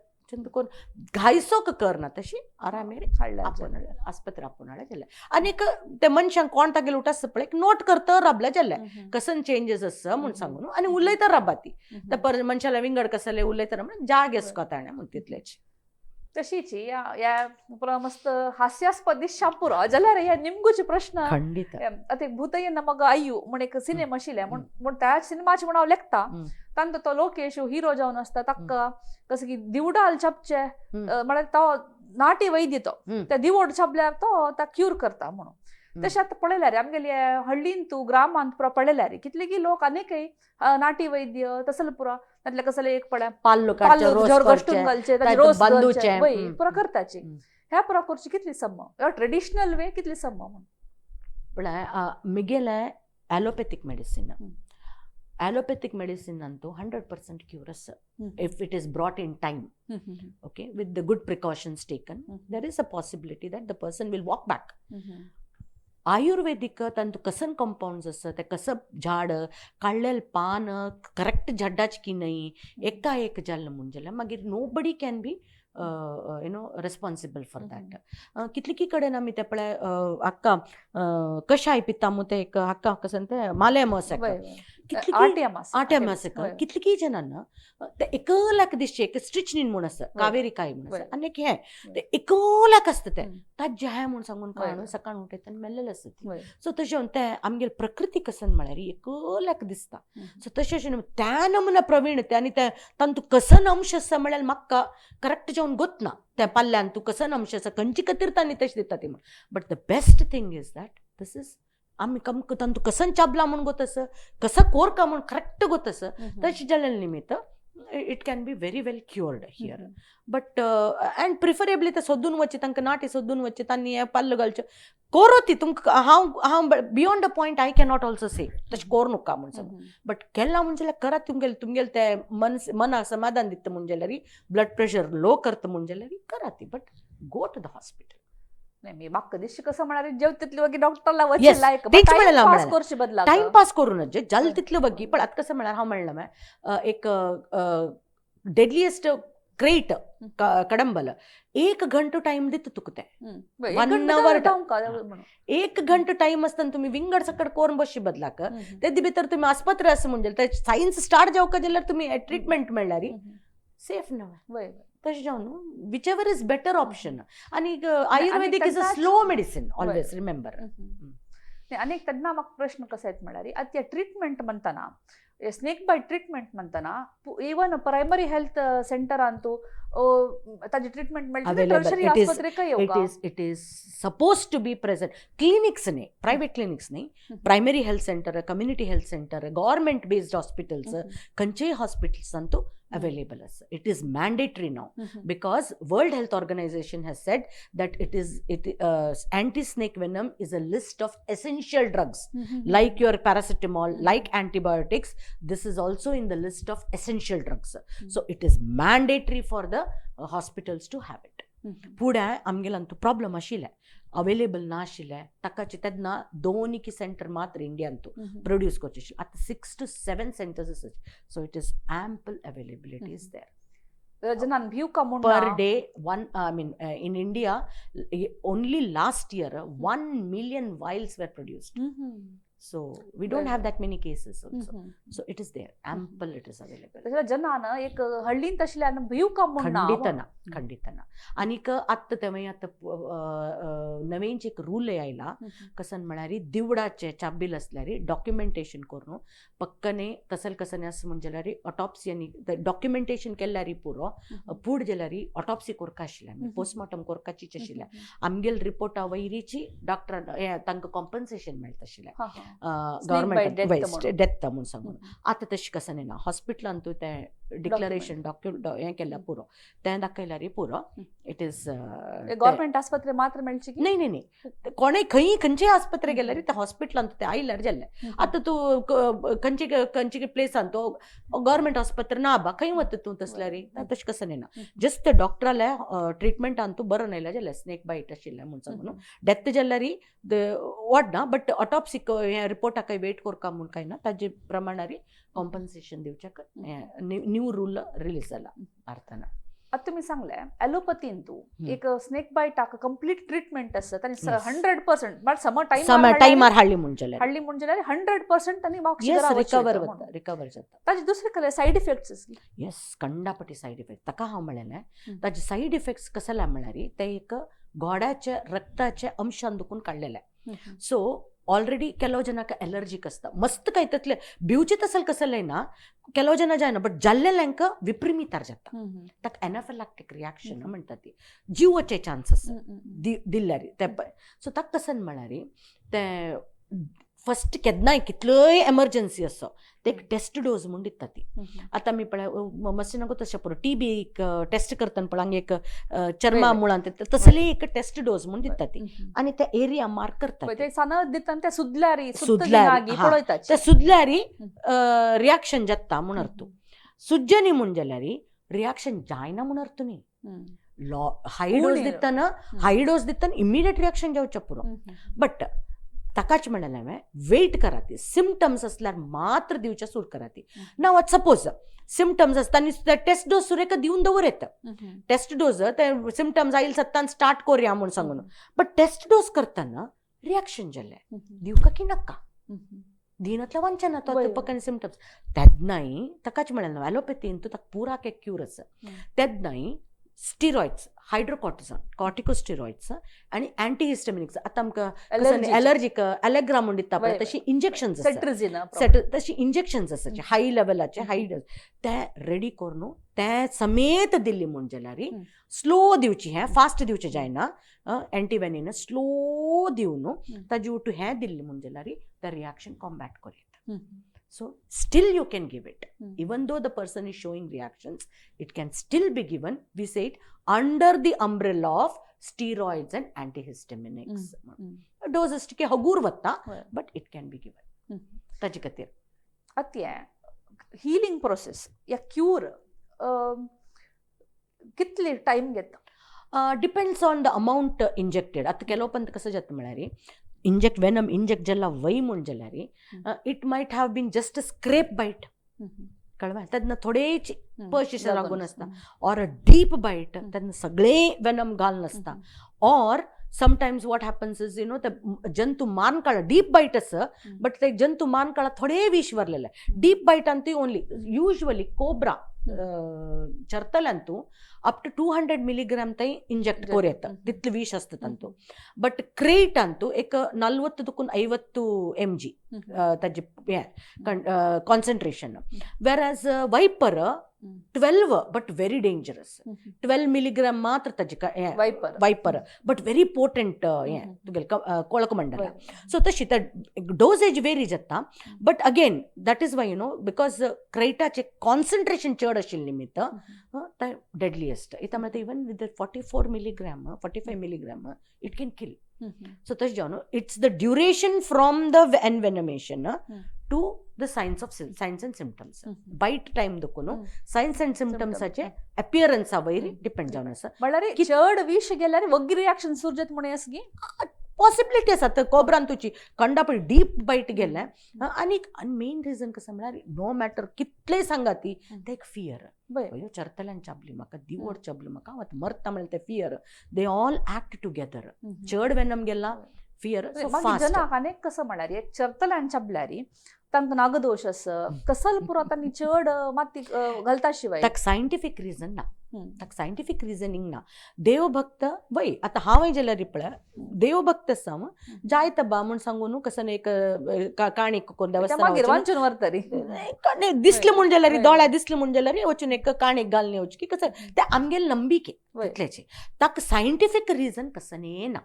कोण घायसो करना तशी आरामेर आपूण आस्पत्रे आपूण हाडल्या जालें. आनीक ते मनशांक कोण तागेले उठ आसता पळय एक नोट करता राबल्या जालें कसन चेंजीस आसा म्हूण सांगून आनी उलयता राबा ती त्या पर मनशाला विंगड कसले उलयता म्हण जाग येसको ताणें म्हूण तितलेच. तशीच या पुरा मस्त हास्यास्पद दिसता पुरो जाल्यार ह्या निमगूचे प्रश्न खंडीत. आतां भूतय्य नमग अय्यू म्हण एक सिनेमा आशिल्ले म्हूण त्या सिनेमाचे म्हण हांव लेखता. तांतो तो लोकेश हिरो जावन आसता ताका कसं की दिवडाल छापचे म्हळ्यार तो नाटी वैद्य तो त्या दिवड छापल्यार तो ता क्यूर करता म्हणून. तशें आतां पळयल्यार आमगेले हळ्ळीन तूं ग्रामांत पुरा पळयल्यार कितलेगी लोक अनेकय नाटी वैद्य तसले पुरा तातले कसले एक पळय पाल्लो कष्टून घालचे रोस घालचे पुरा करताची. ह्या पुरा करची कितली सम्म ट्रेडिशनल वे कितली सम्म म्हणून पळय मिगेले ॲलोपॅथीक मेडिसीन. ॲलोपॅथीक मेडिसिन अंतू 100% क्यूर आसा if it is brought in time, okay, with the good precautions taken, there is a possibility that the person will walk back. Ayurvedic तांतू कसन कंपाउंड्स आसा ते कसं झाड काडलेलें पान करेक्ट झाडाच की न्हय एका एक जालें म्हूण जाल्यार मागीर nobody can be you know responsible for that. कितली कडेन आमी ते पळय हाका कशाय पिता मू ते एक हाका कसन ते माले आसा आट्याम आसा कितली जाणां ते एकल्याक दिसचे एक स्ट्रिचनीन म्हूण आसा कावेरी काय म्हूण आसा आनी एक हें ते एकल्याक आसता ते ताज्जे हाय म्हूण सांगून काडून सकाळ उठयता आनी मेल्लेलें आसता ती. सो तशें तें आमगेले प्रकृती कसन म्हळ्यार एकल्याक दिसता. सो तशें अशें त्या नमुना प्रवीण ते आनी ते तांतू कसन अंश आसा म्हळ्यार म्हाका करेक्ट जावन गोतना त्या पाल्ल्यान तूं कसन अंश आसा खंयचे खातीर तांणी तशें दिता ती म्हण. But the best thing is that this is आमी कमक तांतू कसन चाबला म्हूण गोत आसा कसं कोरका म्हूण करेक्ट गोत आसा तशें जाल्ले निमित्त it can be very well cured here. But and preferably ते सोदून वचचे तांकां नाटी सोदून वचचे तांणी हें पाल्ल घालचें कोरो ती तुमकां हांव हांव beyond a point I cannot also say तशें कोर नुका म्हूण सांगू. बट केला म्हूण जाल्यार करात तुमगेले तुमगेले ते मन मनाक समाधान दिता म्हूण जाल्यार ब्लड प्रेशर लो करता म्हूण जाल्यार करा ती, but go to the hospital. नाही मी म्हाका दिसता कसं म्हळ्यार जेव तितले वगी डॉक्टरला वचचे लायक टायमपास करचे बदला टायमपास करूं नजे जालें तितले वगी. पण आतां कसं म्हळ्यार हांव म्हणलां एक डेडलिएस्ट क्रेट कडंबल एक घंटो टायम दिता तुका ते 1 hour. एक घंटो टायम आसतना तुमी विंगड सकड कोरून बसचे बदलाक तेजे भितर तुमी आस्पत्रे आसा म्हणजे सायन्स स्टार्ट जावका जाल्यार तुमी ट्रिटमेंट मेळ्ळ्यार सेफ ना. तशें जावन whichever is better option. आनी Ayurvedic is a slow medicine, always remember. आनी तेन्ना म्हाका प्रश्न कसो येता म्हळ्यार आतां ट्रिटमेंट म्हणटना, स्नेक बायट ट्रिटमेंट म्हणटना, इवन प्रायमरी हेल्थ सेंटरांतू ताजी ट्रिटमेंट मेळटा? टर्शरी आस्पत्रेक? It is suppose to be present. Clinics न्ही, प्रायवेट क्लिनिक्स न्ही, primary health centre, community health centre, government based hospitals, खंयचेय हॉस्पिटल्सांतू अवेलेबल आसा. It is mandatory now because World Health Organization has said that it is it anti snake venom is a list of essential drugs. Like your paracetamol, like antibiotics, this is also in the list of essential drugs. So it is mandatory for the hospitals to have it. फुडें आमगेल्यान Antu problem आशिल्लें, available ना आशिल्लें. ताकाचे तेन्ना दोन की centre मात्र इंडियान तूं प्रोड्यूस करचे आशिल्लें. आतां सिक्स टू सेवन सेंटर्स आसा, so it is ample availability is there. जनान भिवका म्हूण. Per day one, I mean, in India only last year 1 million vials were produced. So we don't have that many cases also. So it is there, ample it is available. तशें जनान एक हळ्ळींत आशिल्ल्यान भिवका म्हूण ना. खंडित ना, खंडित ना. आनीक आत्तां तें आतां नवेंच एक रूल आयला. कसन म्हळ्यार दिवडाचे चाबील आसल्यार डॉक्युमेंटेशन करून पक्कने तसल कसन आसा म्हण जाल्यार ऑटॉप्सी आनी डॉक्युमेंटेशन केल्यार पुरो. पूड जाल्यार ऑटॉप्सी कोरका आशिल्लें, पोस्टमॉर्टम कोरकाचीच आशिल्लें. आमगेल रिपोर्टा वयरीची डॉक्टर तांकां कॉम्पन्सेशन मेळटा आशिल्लें गव्हर्मेंट डेथ म्हूण सांगून. आतां तशें कसं ना. हॉस्पिटलान तूं तें डिक्लरेशन डॉक्यु हें केल्यार पुरो, तें दाखयल्यार पुरो, it is. Government आस्पत्रे मात्र मेळची? न्ही न्ही न्ही, कोणें खंय खंयचेय आस्पत्रे गेल्यार त्या हॉस्पिटलान तें आयल्यार जालें. आतां तूं खंयचे खंयचे प्लेसान तूं गव्हर्मेंट आस्पत्रे ना बा, खंय वता तूं तसल्यार? तशें कसं ना. जस्ट ते डॉक्टराले ट्रिटमेंटान तूं बरो नायल्यार जालें, स्नेक बायट आशिल्लें म्हूण सांगून डेथ जाल्यार what ना, बट ऑटॉप्सी हें रिपोर्टाक वेट करका म्हूण कांय ना. ताजे प्रमाणारी कॉम्पन्सेशन दिवच्याक न्यू रूल रिलीज जाला भारतान. आतां तुमी सांगलें एलोपथीन तूं एक स्नेक बायटाक कंप्लीट ट्रिटमेंट आसता आनी 100% बट सम टायम टायमार हाडली म्हूण जाल्यार. हाडली म्हूण जाल्यार 100% आनी रिकवर वता, रिकवर जाता. ताजे दुसरे कसले सायड इफेक्ट्स? येस, कंडापटी सायड इफेक्ट. ताका हांव म्हणलें, ताजे सायड इफेक्ट्स कसले म्हळ्यार ते एक गोड्याच्या रक्ताच्या अंशान दुखून काडलेले. सो ऑलरेडी ಕೆಲವು ಜನಕ್ಕೆ एलर्जीक आसता. मस्त काय तसले भिवचे तसल कसलें ना, ಕೆಲವು ಜನ जायना, बट जाल्लेल्यांक विपरीत जाता. ताका एनाफिलॅक्टिक रिॲक्शन म्हणटा ती, जिवचे चान्सीस दिल्यार ते. सो ताका कसन म्हळ्यार ते फस्ट केन्नाय कितलोय एमर्जन्सी आसो, ते एक टेस्ट डोज म्हूण दिता ती. आतां आमी पळय मातशें नको तशें पुरो, टीबी टेस्ट करतना पळय हांगा एक चर्मा मुळांत, तसली एक टेस्ट डोज म्हूण दिता ती आनी ते एरिया मार्क करता. ते सानत दिता, ते सुदल्यार. सुदल्यार, ते सुदल्यार रिॲक्शन जाता म्हूण अर्थ. सुज्जनी म्हूण जाल्यार रिॲक्शन जायना म्हूण अर्थ न्ही. हाय डोज दितना, हाय डोज दितना इमिडिएट रिॲक्शन जावचें पुरो, बट ताकाच म्हणलें हांवें, वेट करा ती, सिमटम्स आसल्यार मात्र दिवचें सुरू करा ती. ना आतां सपोज सिमटम्स आसता आनी टेस्ट डोज सुरेका दिवन दवर येता. टेस्ट डोज ते सिमटम्स आयल सत्तान स्टार्ट करुया म्हूण सांगून, बट टेस्ट डोज करतना रिॲक्शन जालें, दिवका की नाका? दिनातल्या वांचना तो पक्का सिमटम्स. तेन्नाय ताकाच म्हणलें, एलोपॅथीन ताका पुराक एक क्यूर आसा. तेन्नाय स्टिरॉइड्स, हायड्रोकॉर्टिझॉन, कॉर्टिकोस्टिरॉइड्स आनी अँटीहिस्टमिनिक्स. आतां आमकां एलर्जीक एलेग्रा म्हूण दिता पळय, तशी इंजेक्शन्स आसा, तशी इंजेक्शन्स आसा हाय लेवलाचे, हाय डोज. ते रेडी करून ते समेत दिल्ली म्हूण जाल्यार स्लो दिवची, हें फास्ट दिवचें जायना. अँटीवेनिन स्लो दिवन ताजे ओटू हें दिल्लें म्हूण जाल्यार ते रिॲक्शन कॉम्बॅट करूं येता. So still you can give it. Even though the person is showing reactions, it can still be given. We say it under the umbrella of steroids and antihistaminics. Doses टिके हगूर वता, but it can be given. ताजे खातीर. आतां healing process या cure कितले time घेता? Depends on the amount injected. आतां ಕೆಲವು पंत कसं जाता म्हळ्यार इंजेक्ट वेनम इंजेक्ट जाला वय म्हूण जाल्यार it might have been just a scrape bite. कळवें तेन्ना थोडेच पश लागून आसता ऑर अ डीप बायट तेन्ना सगळे वेनम घालून आसता. Or sometimes what happens is ते जंतू मान काळ डीप बायट आसा बट ते जंतू मान काळ थोडे विश वरलेले डीप बायट अंतू ओनली यूजुअली कोब्रा चरतल्यांतू अप टू 200 मिलिग्राम तै इंजेक्ट कोर येता तितले विश आसता तांतू. बट क्रेट अंतू एक 40 दुकून 50 mg ताजे हें concentration, whereas viper 12, but very dangerous, 12 milligram मात्र ताजे हें. वैपर. वायपर बट व्हेरी पोटंट हें तुगेलें कोळकमंडल. सो तशी ते डोसेज वेरी जाता, but again that is why because क्रेटाचे concentration चड आशिल्ले निमित्त ते डेडलिएस्ट इतां म्हळ्यार even with 44 milligram, 45 milligram, it can kill. So तशें जावन it's the duration from the envenomation to the signs and symptoms, bite time दुखून सायन्स अँड सिमटम्साचे अपियरन्सा वयर डिपेंड जावन आसा. म्हळ्यार चड विश गेल्यार वग्गी रिएक्शन सुरू जाता म्हण येस गी? पॉसिबिलिटी आसा. तर कोब्रान तुजी कंडा पळय डीप बायट गेलें आनी मेन रिजन कसं म्हळ्यार नो मॅटर कितलें सांगा ती ते एक फियर. अयो, चरतल्यान चाबली म्हाका, दिवड चाबली म्हाका, हांव आतां मरता म्हळ्यार ते fear, they all act together. चड वेनम गेला, फियर, सो मागीर फास्ट. जनाक अनेक कसं म्हळ्यार एक चरतल्यान चाबल्यार तांकां नागदोश आसा कसल पुरो तांणी चड माती घालता शिवाय. ताका सायंटिफीक रिजन ना. ताका सायंटिफीक रिजनींग ना. देवभक्त वय आतां हांवें जाल्यार पळय देवभक्त आसा हांव जायत बा म्हूण सांगू न्हू कसं एक काणी कोण त्या मागीर देवस्थान वांचून व्हरतरी. दिसलें म्हूण जाल्यार दोळ्या दिसलें म्हूण जाल्यार वचून एक काणीक घालून वचकी की कसं ते आमगेले नंबिके तितल्याचे. ताका सायंटिफीक रिजन कसं ना,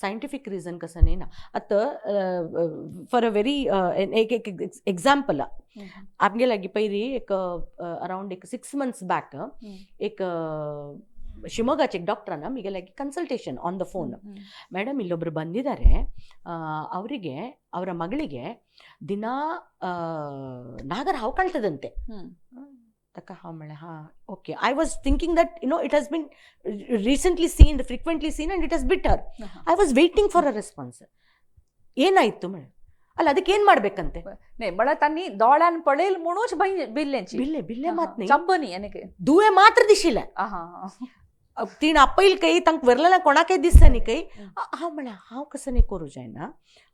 सायंटिफीक रिजन कसं ना. आतां फॉर अ व्हेरी एक एक एग्जाम्पल, आमगे लागीं पयली एक अरावंड एक 6 मंथ्स बॅक एक ಶಿವಮೊಗ್ಗಕ್ಕೆ एक ಡಾಕ್ಟ್ರನ್ನ ಆಮಿಗೆ like consultation on the phone. Madam, ಇಲ್ಲೊಬ್ರು ಬಂದಿದ್ದಾರೆ, ಅವರಿಗೆ ಅವರ ಮಗಳಿಗೆ ದಿನಾ ನಾಗರ ಹಾವು ಕಾಣ್ತದಂತೆ. ತಕ್ಕ ಹಾವು ಮಳೆ ಹಾಂ okay. I was thinking that it has been recently seen, frequently seen, and it has bit her. I was waiting for a response. ಏನಾಯ್ತು ಮೇಡಮ್? ಅಲ್ಲ, ಅದಕ್ಕೆ ಏನ್ ಮಾಡ್ಬೇಕಂತೆ? नाही म्हळ्यार तांणी दोळ्यान पळयल म्हणूच बिल्लेंची ಬಿಲ್ಲೆ ಬಿಲ್ಲೆ ಮಾತ್ न्ही. चब्बनी आनी दुवे मात्र दिशिल्लें. तिणें आपयल काही तांकां व्हरलें कोणाकय दिसता न्ही काही. हांव म्हळ्यार हांव कसं न्ही करूं जायना.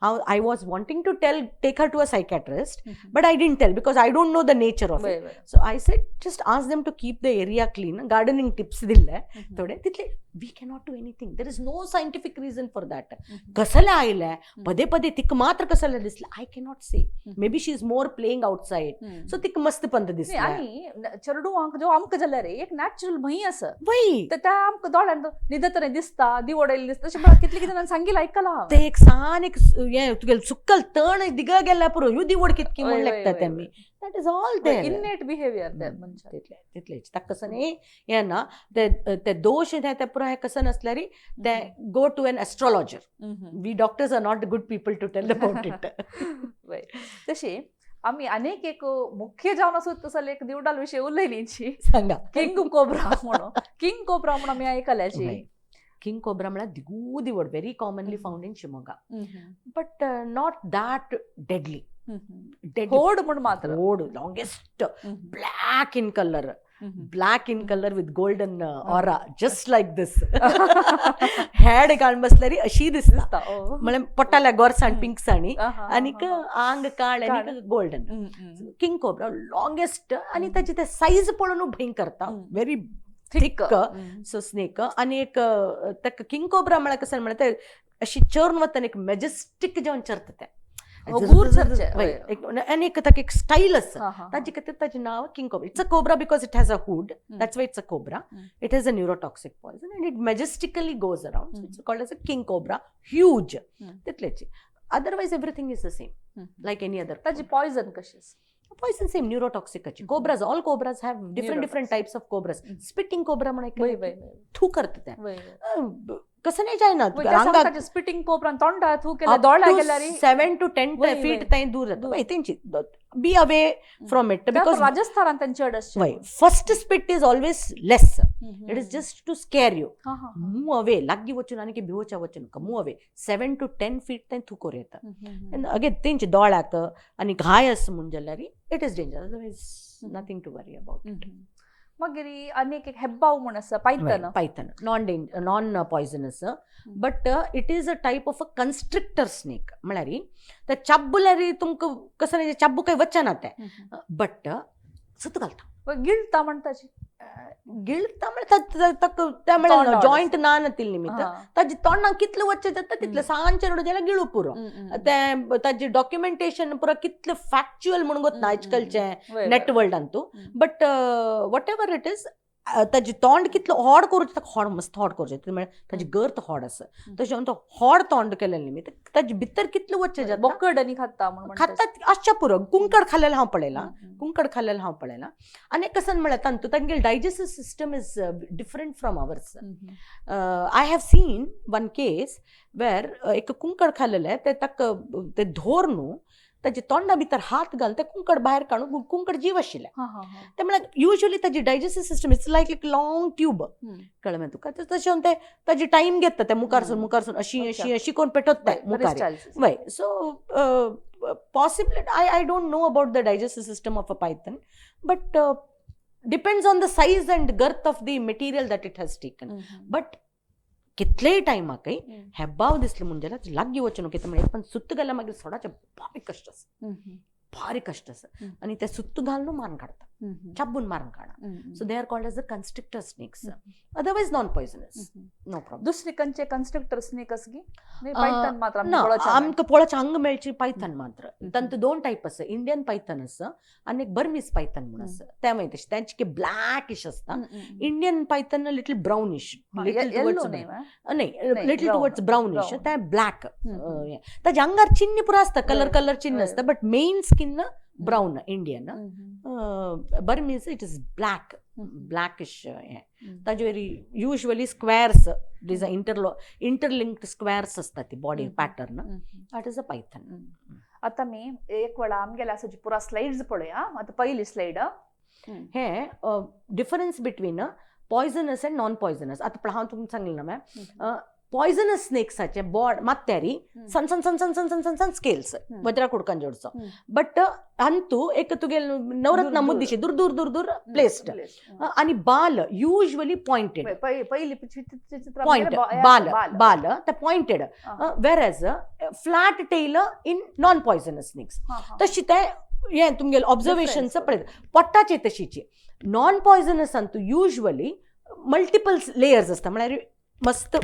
हांव I was wanting to tell, take her to a psychiatrist, but I didn't tell because I don't know the nature of it. So I said, just ask them to keep the area clean. Gardening tips दिल्ले थोडे तितले. We cannot do anything. There is no scientific reason for that. कसले आयले पदे पदे तिका मात्र कसले दिसले, I cannot say. May be she is more playing outside, so तिका मस्त पंत दिसले. आणि चेडवांक जो आमकां जाल्यार एक नॅचरल भंय आसा. वय. तर त्या आमकां दोळ्यान न्हिदत दिसता, दिवड दिसता, अशें म्हणून कितले कितें जाणांनी सांगिल्लें आयकलां हांवें. ते एक सान एक हें तुगेलें सुक्कल तण दिगा गेल्यार पुरो, ह्यो दिवड कितकी म्हूण लेखता तेमी. That is all there. Innate behaviour ते मनशाक. तितले तितलेच. ताका कसं न्ही हें ना, ते ते दोश हे ते पुरो हें कसं नासल्यार ते go to an astrologer. We doctors are not good people to tell about it. वय, तशी आमी अनेक एक मुख्य जावन आसो तसो एक दिवडाल विशय उलयलींची. सांगा. किंग कोब्रा म्हणून, किंग कोब्रा म्हणून आमी आयकल्याची. किंग कोब्रा म्हळ्यार Digu दिवड, very commonly found in Shivamogga, but not that deadly. होड म्हूण मात्र. होड, longest, black in colour, black in colour with golden aura, just like this head घालून बसल्यार अशी दिसता. दिसता ओ. म्हळ्यार पोटाल्या गोरसाण पिंकसाणी आनीक आंग काळ आनी गोल्डन. किंग कोब्रा लॉंगेस्ट आनी ताची ते सायज पळोवन भंय करता. Very thick. Thick so snake. आनी एक ताका किंग कोब्रा म्हळ्यार कसं म्हळ्यार ते अशी चरून वतना एक मॅजेस्टीक जेवन चरता ते. हगूर चरचें. वय, आनी एक ताका एक स्टायल आसा. ताजे खातीर ताजें नांव king cobra. It's a cobra because it has a hood. That's why it's a cobra. It has a neurotoxic poison and it majestically goes around. It's called as a king cobra, huge. तितलेची. Otherwise everything is the same like any other. ताजी poison कशी आसा? Poison same, न्यूरोटॉक्सिकाची. Cobras, all cobras have different different Neurotoxic. Types of cobras. Spitting cobra म्हण वय वय थू करता ते. वय वय. कसं नाही जायना. स्पिटिंग कोब्रा तोंडा थू केल्यार दोळ्या गेल्यार 7 to 10 feet थंय दूर जाता. वय, तेंची be away from it because राजस्थानान तांचे चड आसचे. वय, first spit is always less. It is just to scare you. Move away. लागीं वचून आनी भिवोच्या वचून नाका. Move away. 7 to 10 feet थंय थू करूं येता. अगेन तेंचे दोळ्याक आनी घाय आसा म्हूण जाल्यार it is danger, otherwise Nothing to worry about. मागीर आनीक एक हेब्बाव म्हूण आसा, Python. Python non non poisonous, but it is a type of a constrictor snake. म्हळ्यार ते चाब्बुल्यार तुमकां कसं चाब्बू काय वचना ते, बट सुत घालता. गिळटा म्हणटाची. गिळता म्हळ्यार ते म्हळ्यार जॉयंट ना नातील निमित्त ताजी तोंडाक कितलें वच्चें जाता तितलें सांचे रोड जाल्यार गिळू पुरो. ते ताजी डॉक्युमेंटेशन पुरो कितलें फॅक्च्युअल म्हणून गोत आजकालचे नेट वर्ल्डान तूं, but whatever it is, ताजी तोंड कितलें होड करूं ताका होड मस्त होड करूं, म्हळ्यार ताजी गर्थ होड आसा, तशें तो होड तोंड केलें निमित्त ताजे भितर कितलें वच्चें जाता. बोकड आनी खाता म्हणून खातात आसच्या पुरो. कुंकड खाल्लेलें हांव पळयलां, कुंकड खाल्लेलें हांव पळयलां. आनी कसं म्हळ्यार तांतू तांगेली digestive system is different from ours. I have seen one case where एक कुंकड खाल्लेलें ते ताका ते धोर न्हू ताजे तोंडा भितर हात घाल ते कुंकड भायर काडून कुंकड जीव आशिल्लें. ते म्हळ्यार युजली ताजी digestive system it's like like long tube, कळ्ळें मगे तुका. तशें ते ताजी टायम घेता ते मुखारसून मुखारसून अशी अशी अशी कोण पेटोत ते मुखार. वय, so possibility I don't know about the digestive system of a python, but depends on the size and girth of the material that it has taken. But कितलेय टायमाकय हेब्बाव दिसले म्हूण जाल्यार लागीं वचूं न्हू, कितें म्हळ्यार पण सुत्त घाल्यार मागीर सोडाचें बारीक कश्ट आसा, बारीक कश्ट आसा. आनी ते सुत्त घालून मारून काडटा, चाबून मारून काडा. So they are called as a constrictor snakes, otherwise non poisonous, no problem. दुसरी खंयचे कन्स्ट्रिक्टर स्नेक आसा की पायथन मात्र? ना, आमकां पळोवच्या हांगा मेळची पायथन मात्र. तांतू दोन टायप आसा, इंडियन पायथन आसा आनी एक बर्मीज पायथन म्हूण आसा. ते मागीर तशें तांचे ब्लॅकिश आसता. इंडियन पायथन लिटल ब्रावनिश, न्हय, लिटल टुवर्ड्स ब्रावनिश, ते ब्लॅक. ताज्या आंगार चिन्न पुरो आसता, कलर कलर चिन्न आसता, but main skin brown Indian. Burmese it is black, blackish. हें ताजे वयर usually squares design, interlinked squares आसता ती body pattern. That is a python. आतां मी एक वेळा आमगेले आसा पुरा स्लायड्स पळया. आतां पयली स्लायड हे difference between poisonous and non poisonous. आतां हांव तुमकां सांगलें ना मॅम, पॉयझनस स्नेक्साचे बॉड मात्यारी सन सन सन सन सन सन सन सन स्केल्स वज्रा कुडकान जोडचो, बट अंतू एक तुगे नवरत्न मुद्दीशी दूर दूर दूर दूर प्लेस्ड, आनी बाल युजली पॉइंटेड. पॉइंट बाल बाल ते pointed, whereas flat tail in non poisonous snakes. तशी ते हें तुमगेलें ऑब्जर्वेशन पळयता पोट्टाचे तशीची. Non poisonous Antu usually multiple layers आसता, म्हळ्यार मस्त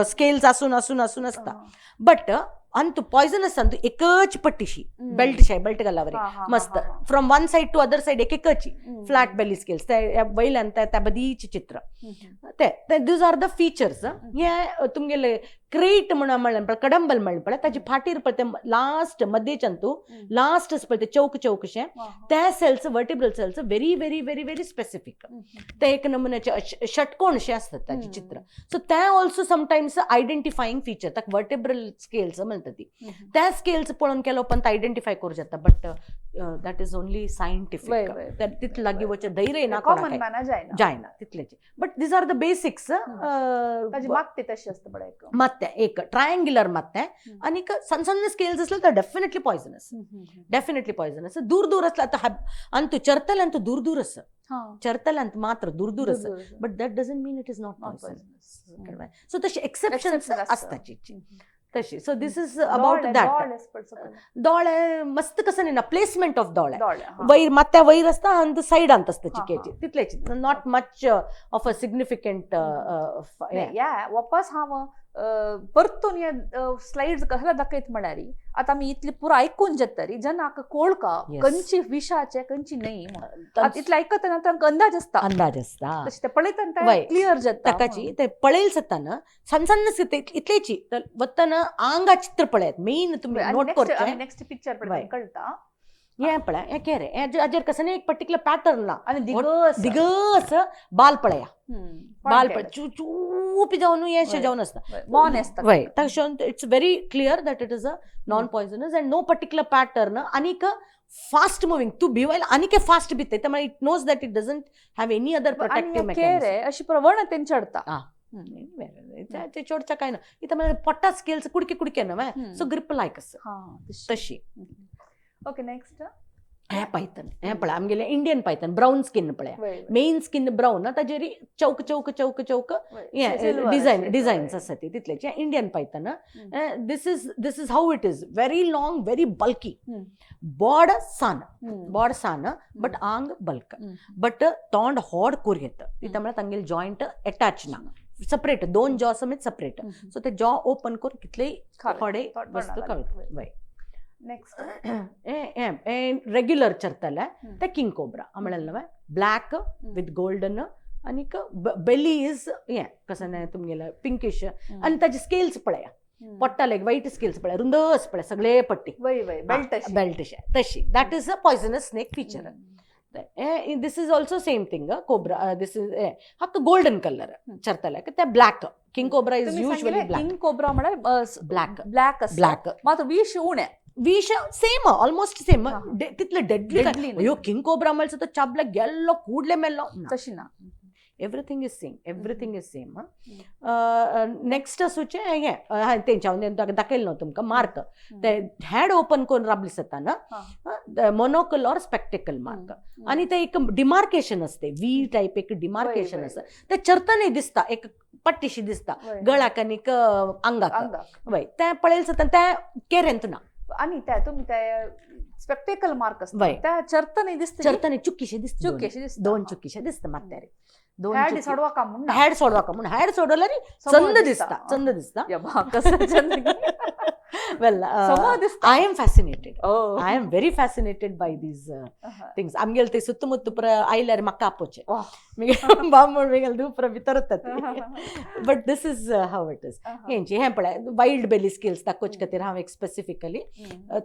स्केल्स आसून आसून आसून आसता. बट अंतू पॉयझनस अंतू एकच पट्टीशी बेल्ट शे बेल्ट घालावर मस्त from one side to other side एक एकची फ्लॅट बेली स्केल्स ते वयल्यान त्या बदीचे चित्र ते. These are the features. हे तुमगेले क्रेट म्हणून म्हणलें पळय, कडंबल म्हणलें पळय, ताजे फाटीर पळय ते लास्ट मध्येच्यान तूं लास्ट पळय ते चौक चौकशे त्या cells, vertebral cells very very very very specific. ते एक नमुन्याचे षटकोणशे आसतात ताजे चित्र. सो ते ऑल्सो समटायम्स आयडेंटिफाईंग फीचर, ताका वर्टिब्रल स्केल्स म्हणटा ती. त्या स्केल्स पळोवन केलो पण आयडेंटिफाय करूं जाता, but that is only scientific. तितलें लागीं वचचें धैर्य ना, जायना तितलेंचें. But these are the basics. मात्तें एक ट्रायंग्युलर मात्तें आनी सन्न सन्न स्केल्स आसले तर डेफिनेटली पॉयझनस, डेफिनेटली पॉयझनस. दूर दूर आसले आतां आनी तूं चरतले आनी तूं दूर दूर आसा, चरतले आनी मात्र दूर दूर आसा, but that doesn't mean it is not poisonous. So तशे एक्सेप्शन्स आसता तशी. So this is about that. दोळे मस्त कसं ना प्लेसमेंट ऑफ दोळे, वयर मात्या वयर आसता आनी सायडांत आसता चिक्याची तितलेची, not much of a significant. वापस हांव परतून हे स्लायड्स कसले दाखयत म्हळ्यार आतां आमी इतली पुरो आयकून जेतरी जनाक कोळका खंयची विशाचे खंयची न्हय, इतलें आयकतना तांकां अंदाज आसता, अंदाज आसता तशें ते पळयतना क्लियर जाता ताकाची. ते पळयल जाताना सन्न सन्न इतलेची तर वतना आंगा चित्र पळयात मेन तुमी नोट करचें. नेक्स्ट पिक्चर कळटा हें पळय, हें केरें हाजेर कसं न्ही एक पर्टिक्युलर पॅटर्न ना आनी दिगस दिगस बाल पळया, बाल पळय चूपी जावन हें जावन आसता, मॉन आसता. वय तशें it's very clear that it is a non poisonous and no particular pattern. आनीक फास्ट मुव्हिंग, तूं भिवयल आनीक फास्ट भितय, त्यामुळे it knows that it doesn't have any other protective mechanism. अशी प्रवण तें चडता ते चडच्या काय ना इथं म्हणजे पोटा स्केल्स कुडके कुडके ना सो ग्रिप लायक आसा तशी. Okay, next. हे पायथन हे पळय आमगेले इंडियन पायथन ब्राऊन स्किन पळया, वय, वय. मेन स्किन ब्राऊन, ताजेर चौक चौक चौक चौक वय. हे Silver design अशें. डिझायन्स वय. आसा ती तितल्याची Indian python. Hmm. This is how it is, very long, very bulky. Hmm. बोड सान, हम्म. बोड सान बट आंग बल्क. हम्म. बट तोंड होड कोर येता ती म्हळ्यार तांगेले जॉयंट एटॅच ना, सेपरेट, दोन जॉ समेत सेपरेट. हम्म. सो ते जॉ ओपन करून कितलेय खावे. थोडे तोंड वस्तू तोंडाक खावे. वय. वय. नेक्स्ट. हे रेग्युलर चरतले हम्म. ते किंग कोब्रा म्हळ्यार न्हय, ब्लॅक विथ गोल्डन आनीक बेली is हे कसं न्हय तुमगेले पिंकीश आनी ताजे स्केल्स पळया, पोट्टाले वायट स्केल्स पळया, रुंदस पळया सगळे पट्टी. वय वय, बेल्ट अशी. बेल्ट अशे तशी. That is a poisonous snake feature. Hmm. This is also same thing, cobra. This is हाका गोल्डन कलर चरतले ते. ब्लॅक किंग कोब्रा is तुम्ही युजली सांगितले ब्लॅक. किंग कोब्रा म्हळ्यार ब्लॅक. ब्लॅक आसता. ब्लॅक. मात विश उणें. विश सेम, ऑलमोस्ट सेम. हा. तितले डेडली Deadly न्ही. अयो, किंग कोब्रा म्हळ्यार तो चाबला गेल्लो, कूडले मेल्लो ना. तशी ना. Everything is same, everything is same. Next आसूचे हें तेंच्या हांव दाखयलें न्हू तुमकां मार्क, ते हेड ओपन करून राबले जाता ना, मोनोकल ऑर स्पेक्टेकल मार्क. आणि ते एक डिमार्केशन असते, व्ही टाईप एक डिमार्केशन वय, असतं. ते चरतनय दिसता, एक पट्टीशी दिसता वय. गळ्याक आनीक आंगाक. आंगाक. वय, तें पळयलें जाता, तें केरेंत ना. आणि त्या तुम्ही त्या स्पेक्टेकल मार्क असता वय. त्या चरतनय दिसता. चरतनय चुकीशे दिसता. चुकीशे दिसता. दोन चुकीशे दिसता मात्यारे दोन. हेड सोडवा का म्हणून ना. हेड सोडवा का म्हणून, हेड सोडवल्यार समोर चंद दिसता, चंद दिसता. या बा, कसं चंद. वेल, समोर दिसता. I am fascinated. Oh. I am very fascinated by these things. आमगेले ते सुತ್ತमुತ್ತು ಪುರ आयल्यार म्हाका आपोवचें. वाह. मिगेल बामण मिगेल धूप भितर but this is how it is. हेंची हें पळय, वायल्ड बेली स्केल्स दाखोवचे खातीर हांव एक स्पेसिफिकली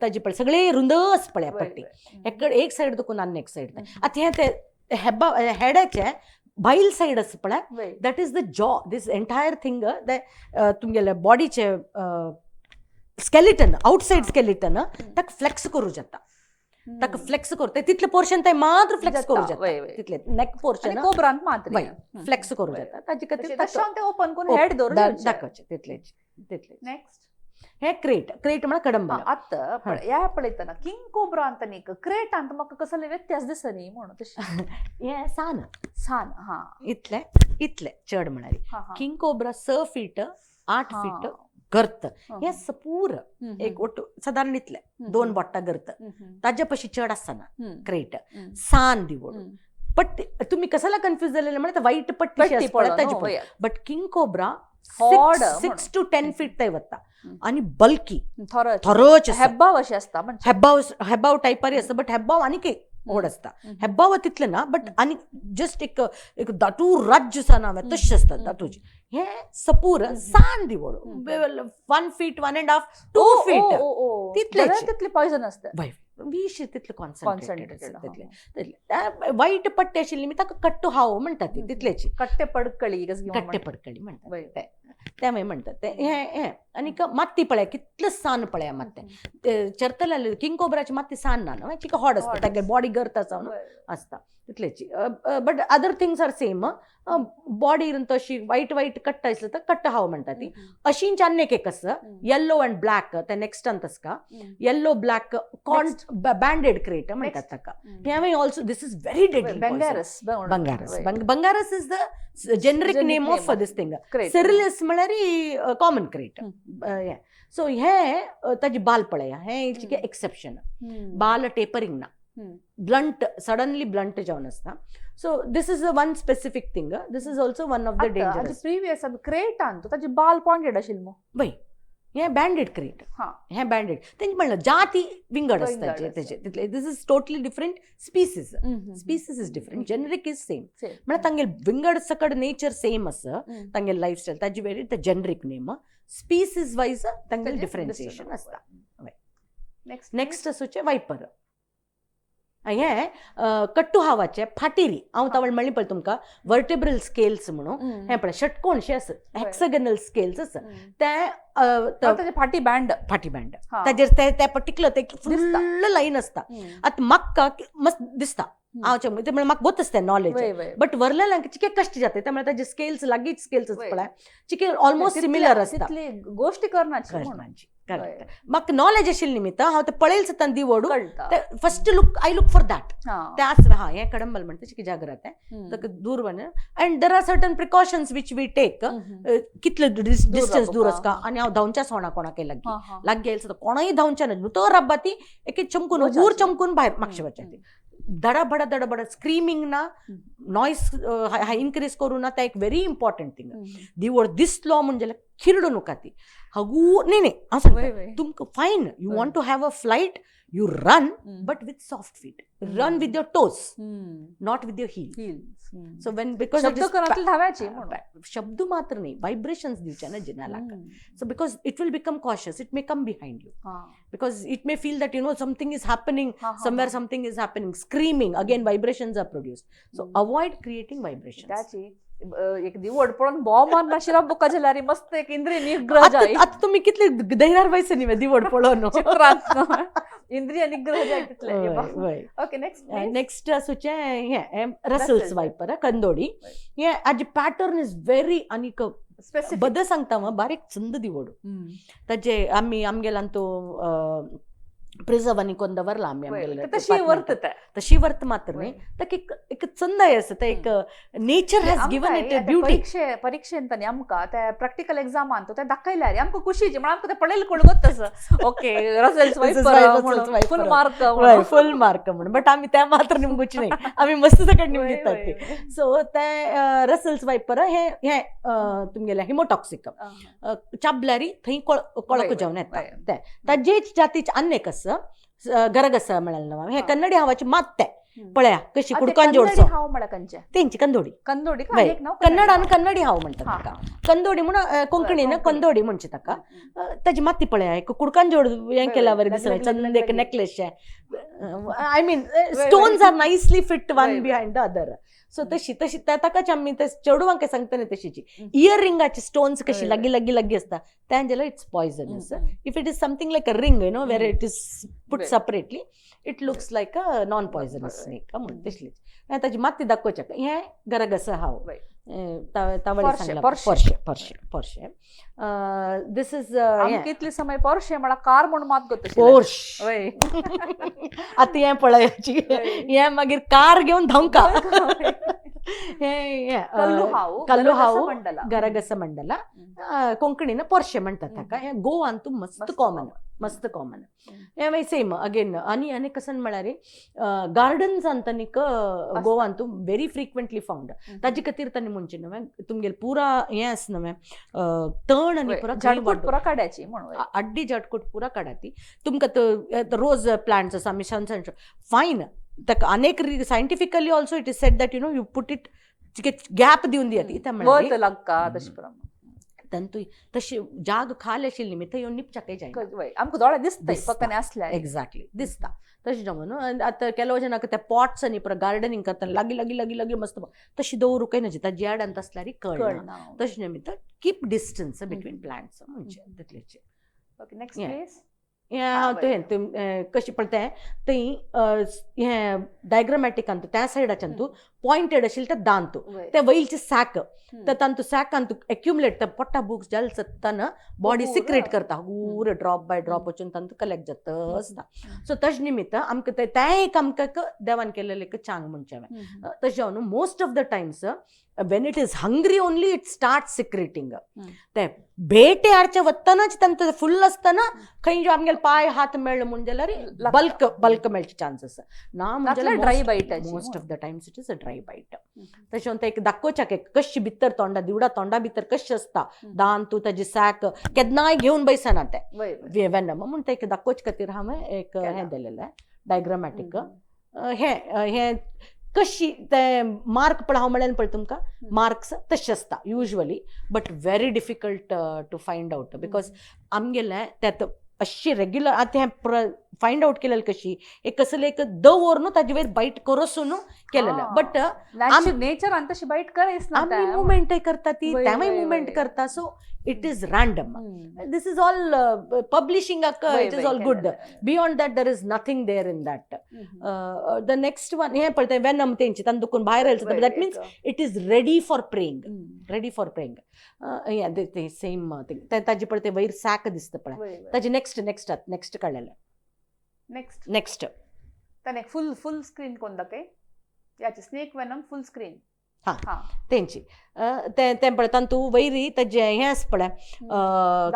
ताजी पळय, सगळे रुंदस पळया पट्टी, एक एक सायड दुखून आनी एक सायड. आतां हें ते हेब्बा हेडाचे भायल सायड आसा पळय, that is the jaw. This entire thing, the तुमगेले बॉडीचे स्केलिटन, आउटसायड स्केलिटन ताका फ्लेक्स करूं जाता, ताका फ्लेक्स करता. तितले पोर्शन ते मात्र फ्लेक्स करूं जाता, वय, जाता. वय. तितले नेक पोर्शन कोब्रांत मात्र वय, फ्लेक्स करूं जाता. ताजे खातीर तशें ते ओपन करून हेड धरून. दाखोवचें तितलेच तितले. नेक्स्ट. हे क्रेट, क्रेट म्हळ्यार कडंबल. आतां ह्या पळयतना किंग कोब्रा अंत न्ही क्रेट अंत म्हाका कसले व्यत्यास दिसनी म्हणून तशें. हे सान. सान हा. इतले इतले चड म्हळ्यार हा, हा. किंग कोब्रा 6 फीट, 8 हा. फीट गर्त. हा. हे सपूर हम्म, एक ಒಟ್ಟು सादारण इतले, हम्म, दोन बोटां गर्त. हम्म, हम्म, ताजे पशी चड आसना. हम्म, क्रेट हम्म, सान दिवड. हम्म. बट तुम्ही कशाला कन्फ्युज झालेले म्हळ्यार वाईट पट्टी पट्टी पळोवन, ताजी. वय. बट किंग कोब्रा होड 6 to 10 feet ते वता हम्म. आणि बल्की. थोरो. थरोच आसा. हेब्बाव अशें आसता म्हणजे. हेब्बाव, हेब्बाव टायपारी आसता, बट हेब्बाव आनीक एक व्हड आसता. हम्म. हेब्बाव तितले ना, बट आनी जस्ट एक एक दाटू राज्य आसा ना, तशें आसता. हम्म. दाटूची हे सपूर हम्म. सान दिवड, हम्म. 1 feet, 1.5, 2 feet. तितलेच. तितले तितले पॉयझन आसता. विश तितले कॉन्सन्ट्रेटेड. कॉन्सन्ट्रेटेड. तितले तितले वायट पट्टी आशिल्ली मी ताका कट्टू हाव म्हणटात ती. हम्म. तितल्याची. कट्टे पडकळी कस घेवन. कट्टे पडकळी म्हणटात. वय. ते ते मागीर म्हणटात ते हे हे आनीक मात्ती पळय, कितले सान पळया मात्ते. ते चरतले किंग कोब्राची मात्ती सान ना न्हू, चिका होड आसता. होड. तागे बॉडी गर्त आसा न्हू आसता तितल्याची. But other things are same. Body तशी वायट वायट कट्ट आसले तर कट्ट हाव म्हणटा ती. अशींच आनी एक आसा, येल्लो अँड ब्लॅक. ते नेक्स्ट अंत आसका yellow black cone banded krait म्हणटात ताका. हें also, this is very deadly. बंगारस. Bungarus, Bungarus is the generic Generic name name of of this thing. Caeruleus म्हळ्यार कॉमन क्रेट. सो हे ताजी बाल पळया, हें एक्सेप्शन, बाल टेपरिंग ना, ब्लंट, सडनली ब्लंट जावन आसता. So this is one specific thing. This is also one of the dangerous. Previous crate आणतो ताजी बाल पॉइंटेड असेल मग. वय, हे बँडेड क्रेट. हा. हे बँडेड तेंचे म्हणलं जाती विंगड विंगड आसता आसता. तेजे तितले. This is totally different species. Species is different, generic is same. म्हळ्यार तांगेले विंगड सकड नेचर सेम आसा, तांगेले लायफस्टायल ताजी वेरी ते जेनरीक नेम, स्पीसीज वायज तांगेले डिफरन्सिएशन आसता. नेक्स्ट. नेक्स्ट आसूचे वायपर. हे कट्टू हावाचे फाटीरी हांव तवळ म्हणली पळय तुमकां, वर्टेब्रल स्केल्स म्हणून. हे पळय, षटकोणशे आसा, हेक्सागनल स्केल्स आसा ते. ताजे फाटी बँड. फाटी बँड ताजेर ते ते पर्टिक्युलर ते दिसता. फुल्ल लायन आसता. आतां म्हाका मस्त दिसता. हांव ते म्हळ्यार म्हाका गोत आसता नॉलेज, वय वय बट वरलेल्यांक चिके कश्ट जाता. त्या म्हळ्यार ताजे स्केल्स लागींच स्केल्स वय. पळय, चिके ऑलमोस्ट सिमिलर आसता. तितली गोष्टी करनाची म्हणून. करनाची, करेक्ट. म्हाका नॉलेज आशिल्ली निमित्त हांव ते पळयल सतान दिवोडू कळटा. ते first look, I look for that. ते आस हा हें कडंबल म्हणटा चिके जाग्रत ताका दूर वचून, and there are certain precautions which we take. कितले डिस्टन्स दूर राबोवका. आसका आनी हांव धांवच्या सोणा कोणाकय लागीं हा, हा. लागीं येयल सुद्दां कोणाय धांवच्या न्हय, तो रब्बा ती एक चमकून वचाची. हूर चमकून भायर मागशे वचाची. धडाबडा धडाबडा स्क्रीमिंग ना, नॉयस इन्क्रीज करू ना. ते एक व्हेरी इम्पॉर्टंट थिंग. दिवड दिसलो म्हणजे जाल्यार खिरडू नका ती हगू. न्ही न्ही, हांव सांगता वय वय तुमकां fine, you want to have a flight, you run, but with soft feet, run with your toes, not with your heel. Heels. So when because शब्द करातले धाव्याची म्हणून. शब्द मात्र न्ही, वायब्रेशन्स दिवचे ना जिनालाक. So because it will become cautious, it may come behind you, because it may feel that something is happening हा, हा, somewhere, हा. Something is happening, screaming, again vibrations are produced. So avoid creating vibrations. त्याची एक दिवड पळोवन bomb मारनाशिरा बुका जाल्यार मस्त एक इंद्रिय निग्रह जाय. आता तुम्ही कितले धैर्यार बैसे न्ही दिवड पळोवन. चित्रांत इंद्रिय निग्रह जाय तितले. Okay, next. नेक्स्ट आसूचे हे रसल्स Russell's. Wiper, कंदोडी. हे आजी पॅटर्न is very आनीक स्पेसिफिक. बद सांगता हांव, बारीक चंद दिवड. ताजे आमी आमगेल्यान तो प्रिझर्व आनी कोण दवरला आमी आमगेल्या तशी department. वर्त ते. तशी वर्त मात्र न्ही, ताका एक एक चंदाय आसा, ते एक nature has given it a beauty. परीक्षे परीक्षेन तांणी आमकां ते प्रॅक्टिकल एग्जामान तो ते दाखयल्यार आमकां खुशीची म्हण आमकां ते पळयले कोण गोत okay Russell's Russell's wiper Viper. Full mark. Full mark म्हणून, बट आमी त्या मात्र निमगुची नाही, आमी मस्त सकट निमगितात ते. सो ते रसल्स वायपर हे हे तुमगेले हिमोटॉक्सिक, चाबल्यारी थंय कोळक जावन येता. ते ताजेच जातीचे आनी एक आसा, गरगस म्हळ्यार नांव हे कन्नडी हावाची मात ते पळया कशी कुडकान जोडचो. हांव म्हळ्यार खंयचे? तेंची कंदोडी. कंदोडी. वय. एक नांव कन्नडान कन्नडी हाव म्हणटात ताका, कंदोडी म्हूण कोंकणीन कंदोडी म्हणचे ताका. ताजी माती पळया, एक कुडकान जोड हें केल्या वरी दिसता, चंद एक necklace. I mean, stones are nicely fit one behind the other. So तशी तशी ताकाच आमी ते चेडवांक सांगता न्ही तशीची इयर रिंगाचे स्टोन्स कशी लागीं लागीं लागीं आसता तें जाल्यार it's poisonous. If it is something like a ring, where it is put separately, it looks like a non poisonous snake म्हूण तसलीच. ताजी माती दाखोवच्या हें गरगस हांव तावळी सांगला. Porsche Porsche Porsche this is कितले समय पोर्शे म्हळ्यार कार म्हूण मात गोत. पोर्श. आतां हें पळयाची, हें मागीर कार घेवन धांवका. हें कल्लू हाऊ गरगस मंडला, कोंकणीन पोर्शे म्हणटात ताका. हें गोवान तूं मस्त कॉमन, मस्त कॉमन. हें मागीर सेम अगेन. आनी आनी कसन म्हळ्यार गार्डन्सान तांणी गोवान तूं व्हेरी फ्रिक्वेंटली फावंड. ताजे खातीर तांणी म्हणचें न्हय तुमगेलें पुरा हें आसा न्हय तण आनी पुरा झाडकूट पुरा काड्याची म्हणून, अड्डी झाडकूट पुरा काडा ती. तुमकां रोज प्लांट्स आसा, आमी सन सन फायन ताका अनेक scientifically also it is said that you put it gap दिवन दिया ती. वत लागता तशें प्रमाण तंतु तशी जाग खाल आशिल्ली न्ही थंय येवन निपचाकय जायना. आमकां दोळे दिसता फक्त आसल्यार. एग्जॅक्टली दिसता तशें जावन. आतां केलो जेन्ना ते पॉट्स आनी पुरा गार्डनिंग करतना लागीं लागीं लागीं लागीं मस्त तशी दवरूंकय न्हय, ताजी यार्डांत आसल्यार कळना. तशें निमित्त keep distance between plants म्हणजे तितलेचे. Okay, next please. हें हांव तुवें कशें पळय तें थंय हें डायग्रामॅटिकान त्या सायडाच्यान तूं पॉयंटेड आशिल्लें तें दांत, ते वयलचे सॅक, ते तांतू सॅकान तूं एक्युमुलेट ते पोटा बुक्स जाल सत्ताना बॉडी सिक्रेट करता, हूर ड्रॉप बाय ड्रॉप वचून तांतू कलेक्ट जाता आसता. सो तशें निमित्त आमकां तें एक आमकां एक देवान केलेलें एक चांग म्हणचें हांवें. तशें जावन most of the times when it is hungry only it start secreting. ते भेटे हाडचे वतनाच तांकां फुल्ल आसतना खंय आमगेले पांय हात मेळ्ळे म्हूण जाल्यार बल्क बल्क मेळचे चान्स आसा ना म्हणजे dry bite. Most of the times it is a dry bite. तशें म्हणटा एक दाखोवच्याक एक कशी भितर तोंडा दिवडा तोंडा भितर कशें आसता दांत ताजी सॅक केन्नाय घेवन बैसना तें वेनम म्हूण ते एक दाखोवचे खातीर हांवें एक हें दिलेलें डायग्रामॅटीक. हें हें कशी ते मार्क पळय हांव म्हणल्यार पळय तुमकां मार्क्स तशें आसता usually, but very difficult to find out because आमगेलें त्यात अशी रेग्युलर आतां हें फायंड आवट केलेलें कशी एक कसले एक दवर न्हू ताजे वयर बायट करोसून केलेलें, बट नेचरान तशी बायट करस ना. आमी मुवमेंटय करता ती, तेंवूय मुवमेंट करता, so it is random. This is all पब्लिशिंगाक, it is all good. Beyond that there is nothing there in that. The next one हें पळय, वेनम तेंची तांकां दुखून भायर आयलें, that means it is ready for preying, ready for preying. हें ते same thing, ताजे पळय ते वयर सॅक दिसता पळय, ताजे नेक्स्ट नेक्स्ट नेक्स्ट काडलेलें. नेक्स्ट नेक्स्ट ताणें फुल फुल स्क्रीन कोण दाखय, याचे स्नेक वेनम फुल स्क्रीन. हां, तेंची तें तें पळय तातूंत वयरी ताजें हें आसा पळय,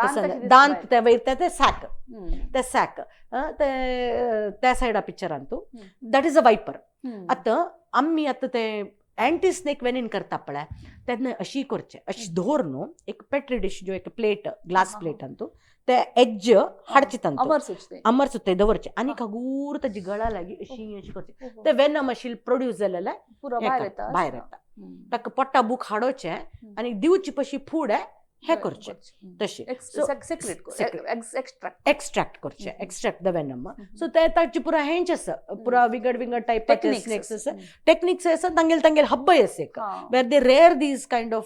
कसं दांत ते वयर ते सॅक, ते सॅक ते त्या सायडा पिक्चरान तूं, that is a viper. आतां आमी आतां ते अँटी स्नेक वेनीन करता पळय तेन्ना अशी करचें, अशी दवर न्हू एक पेट्री डिश, ज्यो एक प्लेट, ग्लास प्लेटान तूं ते एज्ज हाडचे तांतूं, अमर सुत्ते दवरचे आनी हगूर ताजी गळा लागीं अशी अशी करचे, ते वेनम अशी प्रोड्यूस जालेलें भायर येता. ताका पोट्टा बूक हाडोवचें आनी दिवची पशी फूड हें करचें, तशें एक्स्ट्रॅक्ट करचें, एक्स्ट्रॅक्ट the venom. सो ते ताचे पुरा हेंच आसा, पुरा विंगड विंगड टायपाचे स्नेक्स आसा, टेक्निक्स आसा, तांगेले तांगेले हब्बय आसा एक, where they rear these kind of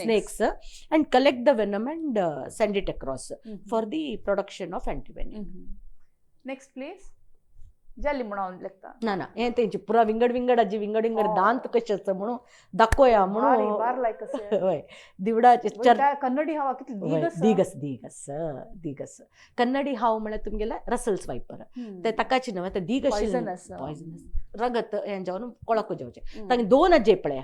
snakes and collect the venom and send it across for the production of antivenom. Next please. जाली म्हणून लागता ना ना, हें तेंची पुरा विंगड विंगड आजी विंगड विंगड दांत कशे आसता म्हणून दाखोया म्हणून. हय, दिवडाचे कन्नडी हाव कितली दीग आसा, दीग आसा, दीग आसा. कन्नडी हाव म्हळ्यार तुमगेले रसल्स वायपर, ते ताकाची न्हय, ते दीग आशिल्लें पॉयजनस, रगत हें जावन कोळाकू जावचें. तांगे दोन आजे पळया,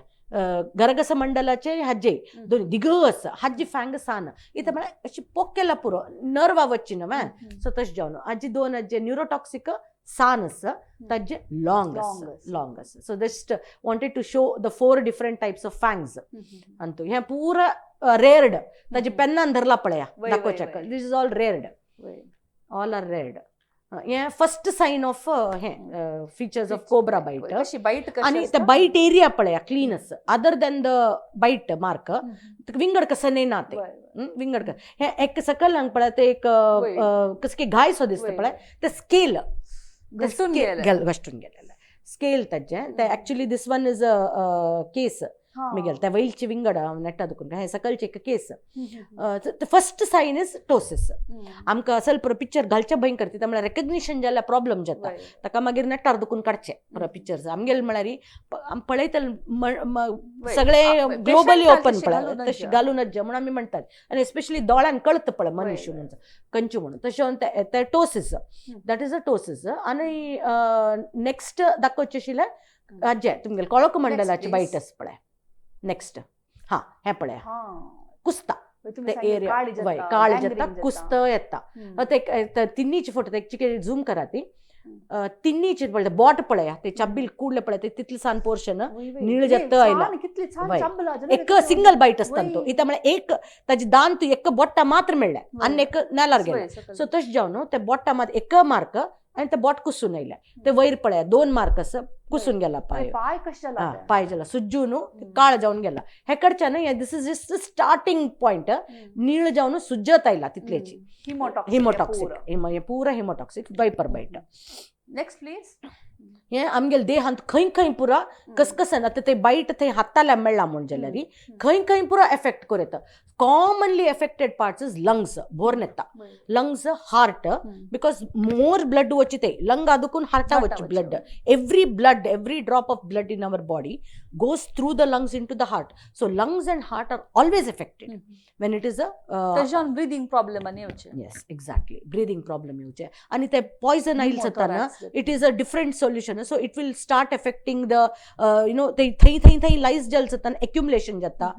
गरगस मंडलाचे हाजे दोन दिग आसा, हाजी फँग सान इथं म्हळ्यार अशी पोकेला पुरो नर्वा वच्ची न्हय, सो तशें जावन हाजी दोन आजे न्युरोटॉक्सिक सान आसा, ताजे लॉंग आसा, लॉंग आसा. So just wanted to show the four different types of fangs. Antu हें पुरा रेयर्ड, ताजे पेन्नान धरला पळया दाखोवच्या, this is all reared, all are reared. हें फर्स्ट सायन ऑफ हें फिचर्स ऑफ कोब्रा बायट. आनी ते बायट एरिया पळया क्लीन आसा, other than the bite mark विंगड कसं ना ते विंगड. हें एक सकयल हांगा पळय ते एक कसं घाय सो दिसता पळय, ते स्केल घसटून गेलेलें स्केल ताजें. ते actually this one is a case Miguel, त्या वयलची विंगड हांव नेटा दुखून हें सकलची एक case. First sign is ptosis. आमकां असल पुरो पिक्चर घालचें भंय करता, म्हळ्यार रेकग्निशन जाल्यार प्रॉब्लम जाता, ताका मागीर नेटार दुखून काडचें पुरो पिक्चर्स. आमगेले म्हळ्यार आमी पळयतले सगळे ग्लोबली ओपन पळय, तशें घालूनच जे म्हणून आमी म्हणटात, आनी एस्पेशली दोळ्यान कळता पळय मनीस म्हणून कंचू म्हणून, तशें ते ptosis, that is a ptosis. आनी नेक्स्ट दाखोवचें आशिल्लें हाजें तुमगेलें कोळक मंडलाचें बायट आसा पळय. नेक्स्ट हां, हें पळया कुस्ता, ते एरिया काळ जाता, कुस्त येता. ते तिन्नीचे फोटो ते झूम करा, ती तिन्नीचे पळय बोट पळया, ते चाबील कुडले पळय, ते तितले सान पोर्शन नीळ जाता आयला, एक सिंगल बायट आसता तो. इथं म्हळ्यार एक ताजे दांत एक बोट्टा मात्र मेळ्ळें आनी एक नेलार गेलें, सो तशें जावन ते बोट्टा मात एक मार्क आनी ते बोट कुसून आयलें. ते वयर पळया दोन मार्क आसा, कुसून गेला पाय, पाय जाला सुज्जून काळ जावन गेला. हे कडच्यान this is just starting point, नीळ जावन सुज्जत आयला तितल्याची. हिमोटॉक्सिक, हे पुरा haemotoxic viper bite. Next please. हें आमगेले देहांत खंय खंय पुरा कसकसन आतां ते बायट थंय हाताल्या मेळ्ळा म्हूण जाल्यार खंय खंय पुरा एफेक्ट करूं येता. Commonly affected parts is lungs, भोरन येता lungs, heart, because more blood वच्ची ते लंगा दुखून हार्टा वच्ची blood. Every blood, every drop of blood in our body goes through the lungs into the heart. So lungs and heart are always affected when it is a breathing problem आनी येवचें. येस, exactly, breathing problem येवचें आनी ते poison आयले जाता, it is a different solution. So it will start affecting the you know ते थंय थंय थंय लायस जाल जाता, एक्युमुलेशन जाता.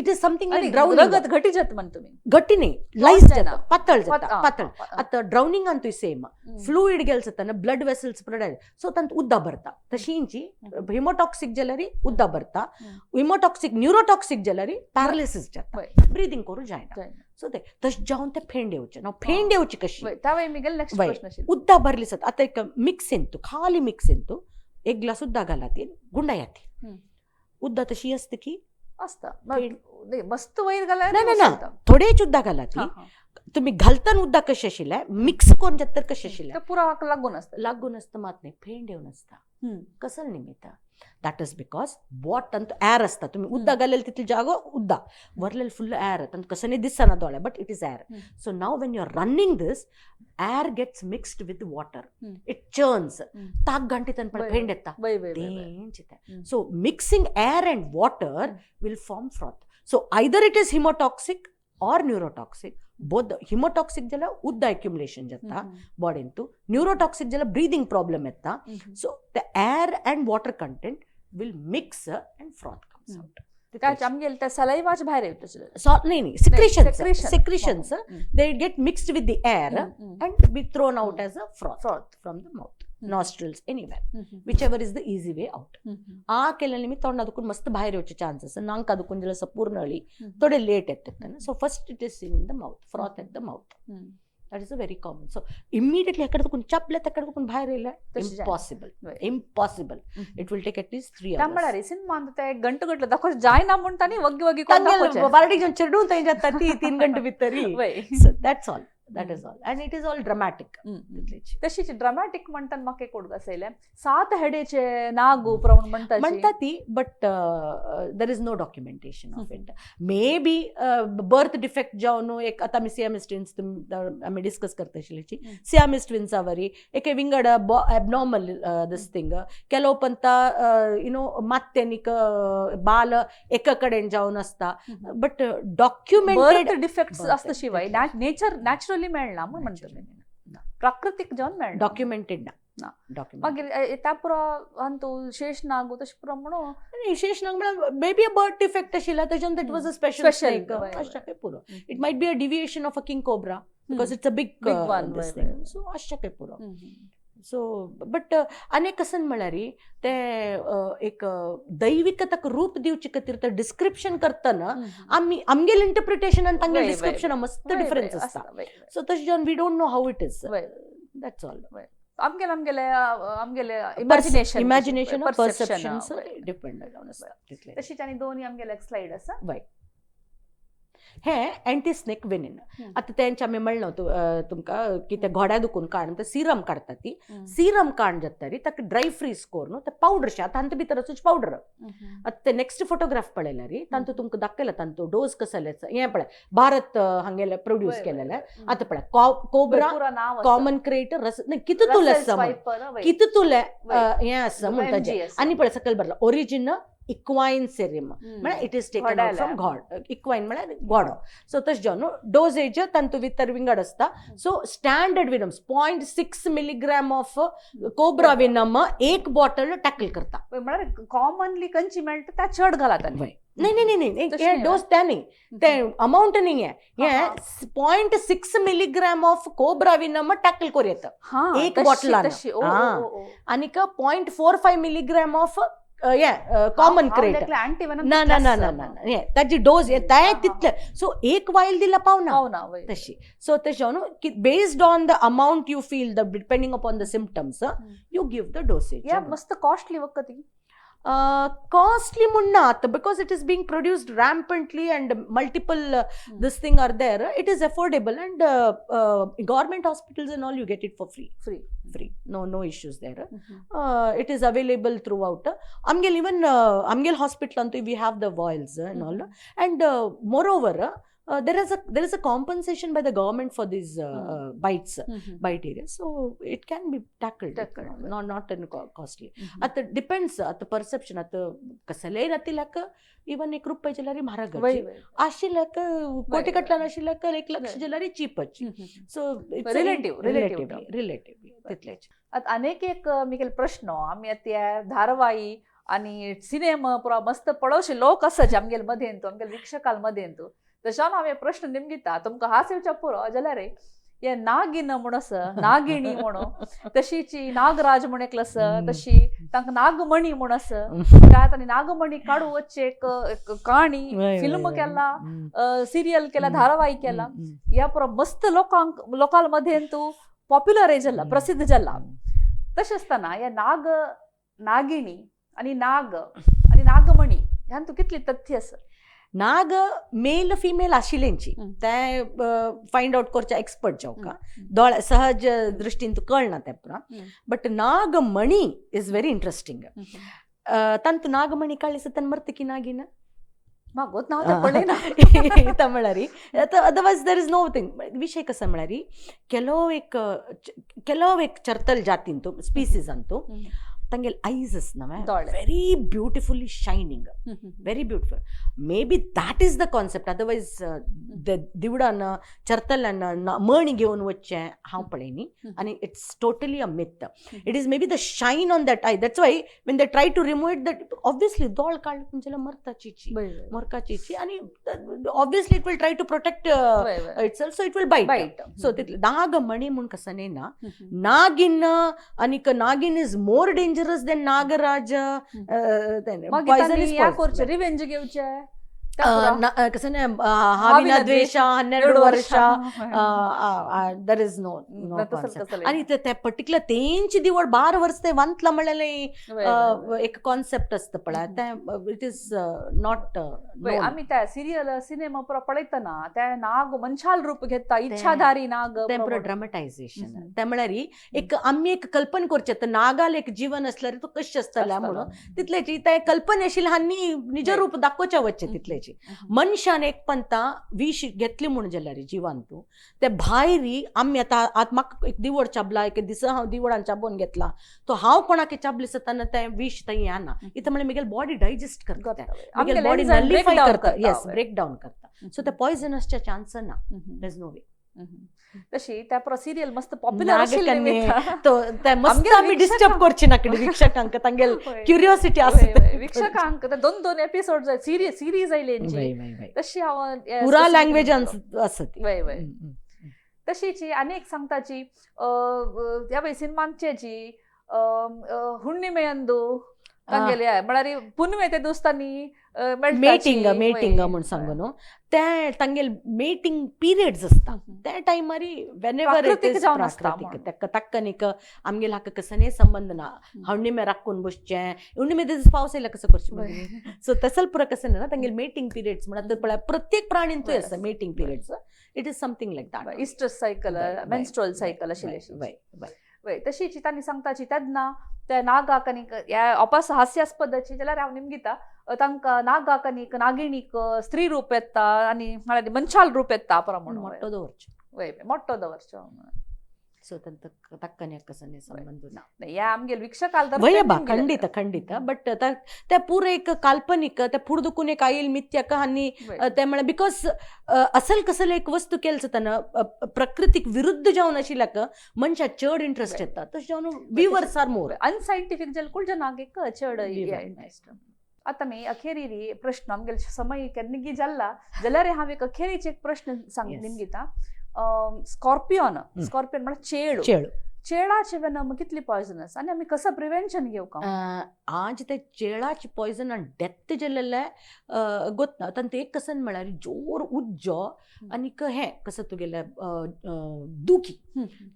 It is something like drowning. रगत घटी जाता म्हण तुमी, घटी न्ही, लायस जाता, पातळ जाता, पातळ. आतां ड्रावनिंगान तुय सेम फ्लुइड गेल जाता ना, ब्लड वेसल्स प्रोडाय, सो तांत उद्दा भरता. तशींची हिमोटॉक्सिक जाल्यार उद्दा भरता, हिमोटॉक्सिक न्युरोटॉक्सिक जाल्यार पॅरालिसीस जाता, ब्रिदींग करूं जायना. सो ते तशें जावन ते फेंड येवचे ना, फेंड येवची कशी उद्दा भरली जाता. आतां एक मिक्स तूं खाली मिक्स तूं एक ग्लास उद्दा घाला, ती गुंडाया, ती उद्दा तशी आसता की आसता नाही, मस्त वयर घाल्यार ना, ना, ना. थोडेच उदक घाला ती. तुमी घालतना उदक कशें आशिल्लें मिक्स करून जाता तर कशें आशिल्लें ते पुरावाक लागून आसता. लागून आसता मात न्ही, फेंड येवन आसता. कसल निमित्त that is because what तांतू एर आसता. तुमी उदक घालेले तितले जागो उदक वरलेले फुल्ल एर, तांतू कसं न्ही दिसना दोळ्या, but it is air. So now when you are running, this air gets mixed with water, it churns. ताक घांटी तन पण फेंड येता. वय वय वय वय. तेंच तें. So mixing air and water will form froth. So either it is hemotoxic or neurotoxic, both. Hemotoxic जाल्यार उदक एक्युमुलेशन जाता बॉडींतू, न्यूरोटॉक्सिक जाल्यार ब्रिदींग प्रॉब्लम येता. So the air and water content will mix and froth comes out. त्याच आमगेले त्या सलाईवाच भायर येता. नाही नाही, secretions. Secretion. Secretions, they get mixed with the air and be thrown out as a froth, Froth. From the mouth, nostrils, anywhere, whichever is the easy way out. आ केल्या निमित्त तोंडा दुखून मस्त भायर येवचे चान्स आसा. नांका दुखून जाल्यार पूर्ण अळी थोडे लेट येतात. So first it is seen in the mouth, froth at the mouth. That is a very common. So immediately हेकडे दुखून चापले, तेकडे दुखून भायर येयले, तशें जायना. Impossible, impossible. It will take at least 3 त्या म्हळ्यार आवर्स. सिनेमान ते गंट गटले दाखोवचे जायना म्हणटा न्ही, वग्गी वग्गी कोण दाखोवचें. बारडीक जावन चेडून थंय जाता ती 3 घंटे भितरी. So that's all, that is all, and it is all dramatic तितलेच. तशीच ड्रामॅटीक म्हणटात म्हाका एक उडगास येयलें, सात हेडेचे नाग प्रमाण म्हणटा. म्हणटा ती, but there is no documentation of it. Maybe birth defect जावन एक, आतां आमी सियामिस ट्विन्स आमी डिस्कस करता आशिल्ल्याची, सियामिस ट्विन्सा वरी एक विंगड एबनॉर्मल दीस थिंग. ಕೆಲವು ಪಂತ ಯುನೋ मात्यानीक बाल एका कडेन जावन आसता, but documented birth defects Birth आसता शिवाय नेचर नॅचरली मेळना म्हूण म्हणटा मी. प्राकृतीक जावन मेळना. डॉक्युमेंटेड ना. ना. डॉक्युमेंटेड. मागीर त्या पुरो अंतू शेष नागू तशें पुरो म्हणून. शेष नाग म्हळ्यार may be a birth defect आशिल्ला तेच्यान, that was a special Special, snake. अशें पुरो. It might be a deviation of a king cobra because it's a big Big one, this वय, वय. थिंग. सो अशें काय पुरो. सो बट आनी कसन म्हळ्यार ते एक दैविक ताका रूप दिवचे खातीर ते डिस्क्रिप्शन करतना आमी आमगेले इंटरप्रिटेशन आनी तांगेले डिस्क्रिप्शन मस्त डिफरन्स आसता. सो तशें जावन we don't know how it is, that's all. आमगेले आमगेले आमगेले इमॅजिनेशन. इमॅजिनेशन, परसेप्शन डिपेंड जावन आसता तितलें. तशीच आनी दोन आमगेले स्लायड आसा. वय, हे अँटी स्नेक वेनिन. आतां तेंचे आमी म्हणलो तुमकां की ते घोड्या दुखून काडून ते सिरम काडटा ती. सिरम काडून जाता ती ताका ड्राय फ्रीज करून ते पावडर शे. आतां तांचे भितर आसूच पावडर. आतां ते नेक्स्ट फोटोग्राफ पळयल्यार तांतू तुमकां दाखयला तांतू डोस कसले. हें पळय, भारत हांगेले प्रोड्यूस केलेले. आतां पळय, कोब्रा, कॉमन क्रेट, रस नाही, कितें तुले आसा म्हण, कितें तुले हें आसा म्हणटा. आनी पळय सकयल बरला, ओरिजिन इक्वायन सेरियम, म्हळ्यार it is taken out from घोड, इक्वायन म्हळ्यार घोडो. सो तशें जावन डोजेज तांतू भितर विंगड आसता. So standard venoms 0.6 milligram of cobra venom एक बॉटल टॅकल करता. म्हळ्यार कॉमनली खंयची मेळटा त्या चड घालात. वय, नाही नाही नाही नाही, हे डोस त्या नाही, ते अमाऊंट नाही आहे. हे 0.6 milligram of cobra venom tackle करू येतं एक बॉटल, आनीक 0.45 milligram of हे कॉमन क्रेट. ना ना ना ना ना, हे ताजी डोज ते तितले. सो एक वायल दिला पावना तशी. सो तशें जावन की based on the amount you feel, the depending upon the symptoms you give the dosage. मस्त कॉस्टली वखद. कॉस्टली म्हूण ना आतां, because it is being produced rampantly and multiple this thing are there, it is affordable, and government hospitals and all you get it for free. Free. Free, no, no issues there. It is available throughout. आमगेल even आमगेल hospital Antu we have the vials and all, and moreover there is a compensation by the government for these bites, bite areas, so it can be tackled. Tackled. Not in costly. आता depends, आता perception. आता कसलेय नातिल्याक even एक रुपये जाल्यार म्हारग आशिल्ल्याक, कोटी कटल्यान आशिल्ल्याक 1 लक्ष जाल्यार चीपच. So it's Relative, relative. Relatively तितलेच. आतां अनेक एक मिगेल प्रश्न, आमी आतां त्या धारावाही आनी सिनेमा पुरा मस्त पळोवचे लोक आसा जे आमगेले मदेंत, आमगेले वीक्षकाल मदेंत, तशें हांव हे प्रश्न निमगिता तुमकां हास येवच्या पुरो जाल्यार हे नागिन म्हूण आसा, नागिणी म्हणून, तशीच नागराज म्हूण एकलो आसा, तशी तांकां नागमणी म्हूण आसा त्यात, आनी नागमणी काडू वच्चे एक एक काणी फिल्म केला, सिरियल केला, धारावाही केला, ह्या पुरो मस्त लोकांक लोकाल मदेंत पॉप्युलर जाला, प्रसिद्ध जाला. तशें आसतना हे नाग नागिणी आनी नाग आनी नागमणी ह्यान तूं कितली तथ्य आसा? नाग मेल फिमेल आशिल्लेंची हम्म. ते फायंड आउट करच्या एक्सपर्ट जावका हम्म. दोळे सहज दृष्टीन तूं कळना तें पुरा. हम्म. But nagmani is very interesting. तांतू नागमणी काडली सतन मर्तकी नागिन. मागोत ना हांव तें पळयना. तमिळारी otherwise there is no thing. विषय कसं म्हळ्यार ಕೆಲವು एक ಚರ್ತಲ್ ಜಾತಿಂತು ಸ್ಪೀಸೀಸ್ ಅಂತು ತಂಗೆಲ್ ಐಸ್ ನವೆ ದೊಳೆ. Very beautifully shining, very beautiful. Maybe that is the concept, otherwise दिवडान चरतलान मण घेवन वचचें हांव पळयनी आनी it's totally a myth. It is maybe the shine on that eye, that's why when they try to remove it, that obviously दोळ काडले म्हणजे मरताची मरकाची आनी obviously it will try to protect itself, so it will bite. Bite. So तितले नागमणी म्हूण कसं ना नागिन आनीक नागिन is more dangerous than Nagraj. मागीर पॉयझन is ह्या करचें रिवेंज घेवचें. कसं ना हाविना द्वेष 12 वर्ष, there is no no. आणि ते पर्टिक्युलर तेंची दिवड 12 वर्स ते वंतला म्हणलेले एक कॉन्सेप्ट असतं पळय ते, it is not. आमी त्या सिरियल सिनेमा पुरा पळयतना त्या नाग मनशाल रूप घेता, इच्छाधारी नाग. तें पुरो ड्रामाटायझेशन. ते म्हळ्यार एक आमी एक कल्पना करचें तर नागाल एक जीवन आसल्यार तो कशें आसतलें म्हणून तितल्याची ते कल्पना आशिल्ली हांनी निज रूप दाखोवचें वचचें तितल्याची. मनशान एक पंता विश घेतली म्हूण जाल्यार जिवान तूं ते भायरी आमी आतां आतां म्हाका एक दिवड चाबला, एक दिसा हांव दिवडान चाबोवन घेतला तो हांव कोणाक चाबले आसतना तें विश थंय येना. इथं म्हळ्यार म्हगेले बॉडी डायजेस्ट करता, म्हगेले बॉडी नलिफाय करता, येस ब्रेक डावन करता. सो ते पॉयझन आसच्या चान्स ना, there is no वे. तशी त्या पुरो सिरियल मस्त पॉप्युलर आशिल्ली. तो मस्त आमी डिस्टर्ब करची ना वीक्षकांक, तांगेल क्युरियोसिटी आसता वीक्षकांक. 2-2 एपिसोड सिरीज आयली तशी हांव पुरा लँग्वेज आसा. वय वय तशीची आनी एक सांगताची ह्या सिनेमांचेची हुण्णिमेयंदू तांगेले म्हळ्यार पुनवे ते दोस्तांनी मेटिंग मेटिंग म्हूण सांगू न्हू ते तांगेल मेटिंग पिरियड्स आसता त्या टायमार वेनेवर it is प्राकृतीक ताक्कनीक आमगेल हाका कसने संबंध ना. हुण्णिमे राखून बसचें, हुण्णिमे दीस पावस येयल्यार कसो करचें, सो तसल पुरा कसं ना तांगेल मेटिंग पिरियड्स म्हणल्यार पळय प्रत्येक प्राणींतूय आसता mating periods. It is something like that. Oestrus cycle, menstrual cycle आशिल्लें. वय वय वय तशीची तांणी सांगताची तेन्ना त्या नागाक आनी ह्या अपास हास्यास्पदाची जाल्यार हांव निमगिता तांकां नागाक आनी नागिणीक स्त्री रूप येता आनी म्हळ्यार मनशाल रूप येता पुरो म्हणून मोठो दवरचो. वय मोठो दवरचो. सो तांकां कसने संबंध ना ह्या आमगेल वीक्षकाल वय बा खंडित खंडित. बट ते पुरो एक काल्पनीक ते फुड दुखून एक आयल मिथ्याक आनी ते म्हळ्यार because असल कसले एक वस्तू केल जाताना प्रकृतीक विरुद्ध जावन आशिल्ल्याक मनशाक चड इंट्रस्ट येता तशें जावन विवर्स are more unscientific जल जनाक एक चड इंट्रस्ट. आतां मी अखेरी प्रश्न आमगेल समय केन्ना जाल्ला जाल्यार हांव एक अखेरीचे एक प्रश्न सांग निमगिता. स्कॉर्पियन, स्कॉर्पियन म्हळ्यार चेळू. चेळू चेळाचे वेनम कितली पॉयझनस आनी आमी कसं प्रिवेन्शन घेवंक? आज ते चेळाचे पॉयझन आनी डेथ जाल्लें गोतना तांतू एक कसन म्हळ्यार जोर उज्जो आनीक हें कसं तुगेलें दुखी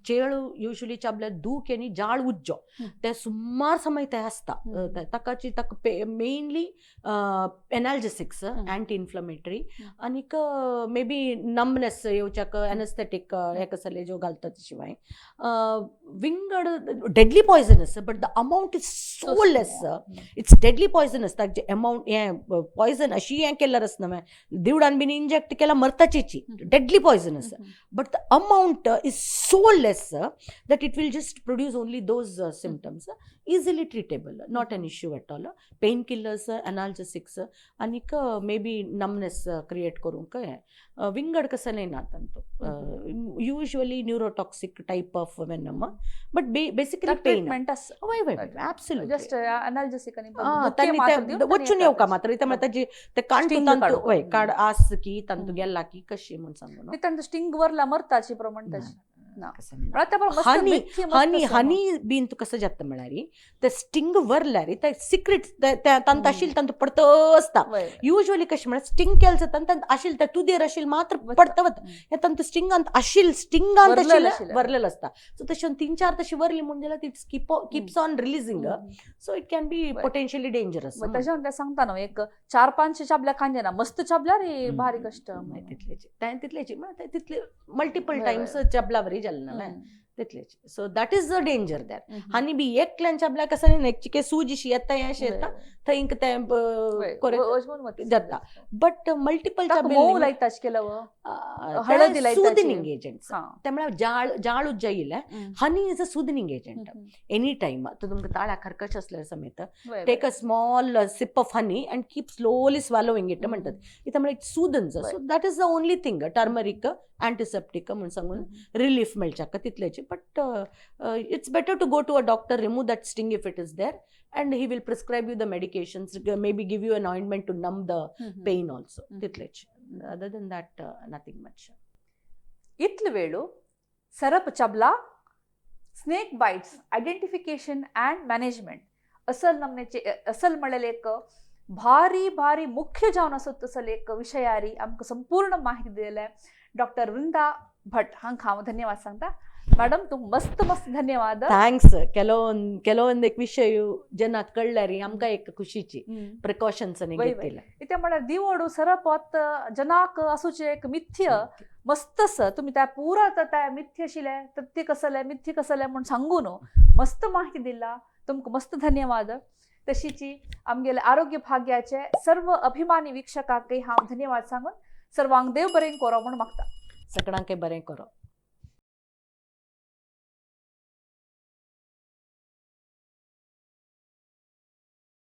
चेळ युजली चाबल्यार दुखी आनी जाळ उज्जो ते सुमार समय ते आसता ताकाची ताका मेनली एनाल्जेसिक्स, अँटी इन्फ्लमेटरी आनीक मे बी नमनेस येवच्याक एनेस्थेटीक हें कसले ज्यो घालता शिवाय विंगड deadly poisonous, but the amount is so less. It's deadly poisonous. ताजे अमाउंट हें पॉयझन अशी हें केल्यार आसना न्हय दिवडान बीन इंजेक्ट केल्यार मरताची, deadly poisonous, but the amount is so less that it will just produce only those symptoms. Easily treatable, not an issue at all. Pain killers, analgesics आनीक मे बी नमनेस क्रिएट करूंक हें विंगड कसं ना तांतू usually neurotoxic type of venom, but basically pain. वय वय absolutely. Just अनाल्जेसिक आनी तांणी वचून येवका मात्र इथं ताजी ते कांटू तांतू वय काड आस की तांतू गेला की कशी म्हूण सांगू तांतू स्टिंग वरला मरताची प्रमाण तशी. ना. कसं नाही. म्हळ्यार ते मस्त हनी मिथ्य मस्त हनी आसा. हनी बीन तूं कसं जाता म्हळ्यार ते स्टिंग वरल्यार ते सिक्रेट तांत आशिल्ले तांतू पडत आसता. वय. युजली कशें म्हळ्यार स्टिंग केल जाता आनी तांत आशिल्ले ते तुदेर आशिल्ले मात्र वता. पडता वता. हे तांतू स्टिंगांत आशिल्ले स्टिंगांत वरलेलें आशिल्ले आशिल्लें. वरलेलें आसता. सो तशें 3-4 तशी वरली म्हूण जाल्यार it keeps on releasing. So it can be potentially dangerous. तशें ते सांगता न्हू, एक 4-5 चाबल्या खांजे ना, मस्त चाबल्यार रे भारी कश्ट. तितलेची तें तितलेची म्हळ्यार ते तितले मल्टिपल टायम्स चबला बरी जालें ना तितलेची. So that is the danger there. आनी बी एकल्यान चाबल्या कसं न्ही, चिके सूज अशी येता, हें अशें येता थंय तें जाता. बट मल्टिपल मोव लायता अशें केलं व? हळदी लायता. सुदनिंग एजंट्स. ते म्हळ्यार जाळ जाळ उज्जा येयलें. Honey is a soothing agent. Any time आतां तुमकां ताळ्याक खरकश असल्यार समेत take a small sip of honey and keep slowly swallowing it म्हणतात. इथं म्हळ्यार it soothes. So that is the only thing. Turmeric antiseptic म्हूण सांगून relief मेळच्याक तितल्याची. But it's better to go to a doctor, remove that sting if it is there, and he will prescribe you the medications, maybe give you an ointment to numb the pain also. तितलेच. Other than that, nothing much. इतलो वेळू सरप चाबला, snake bites identification and management असल नमनेचे असल म्हणलेले एक भारी भारी मुख्य जावन आसत तसल एक विशयारी आमकां संपूर्ण माहिती दिले डॉक्टर वृंदा भट हांकां हांव धन्यवाद सांगता. मॅडम, तुमकां मस्त मस्त धन्यवाद. Thanks. ಕೆಲವೊಂದು ಕೆಲವೊಂದು ವಿಷಯ ಜನ ಕಳ್ಳರಿ ಆಮಕಾं एक खुशीची प्रिकॉशन्स घेतिಲ್ಲ. इते म्हळ्यार दिवोडू सरप जनाक आसूचे एक मिथ्य मस्त आसा. तुमी त्या पुरा त्या मिथ्य आशिल्ले तथ्य कसले मिथ्य कसले म्हूण सांगू न्हू, मस्त माहिती दिला. तुमकां मस्त धन्यवाद. तशीची आमगेले आरोग्य भाग्याचे सर्व अभिमानी वीक्षकांकय हांव धन्यवाद सांगून सर्वांक देव बरें करो म्हूण मागता. सगळ्यांकय बरें करो.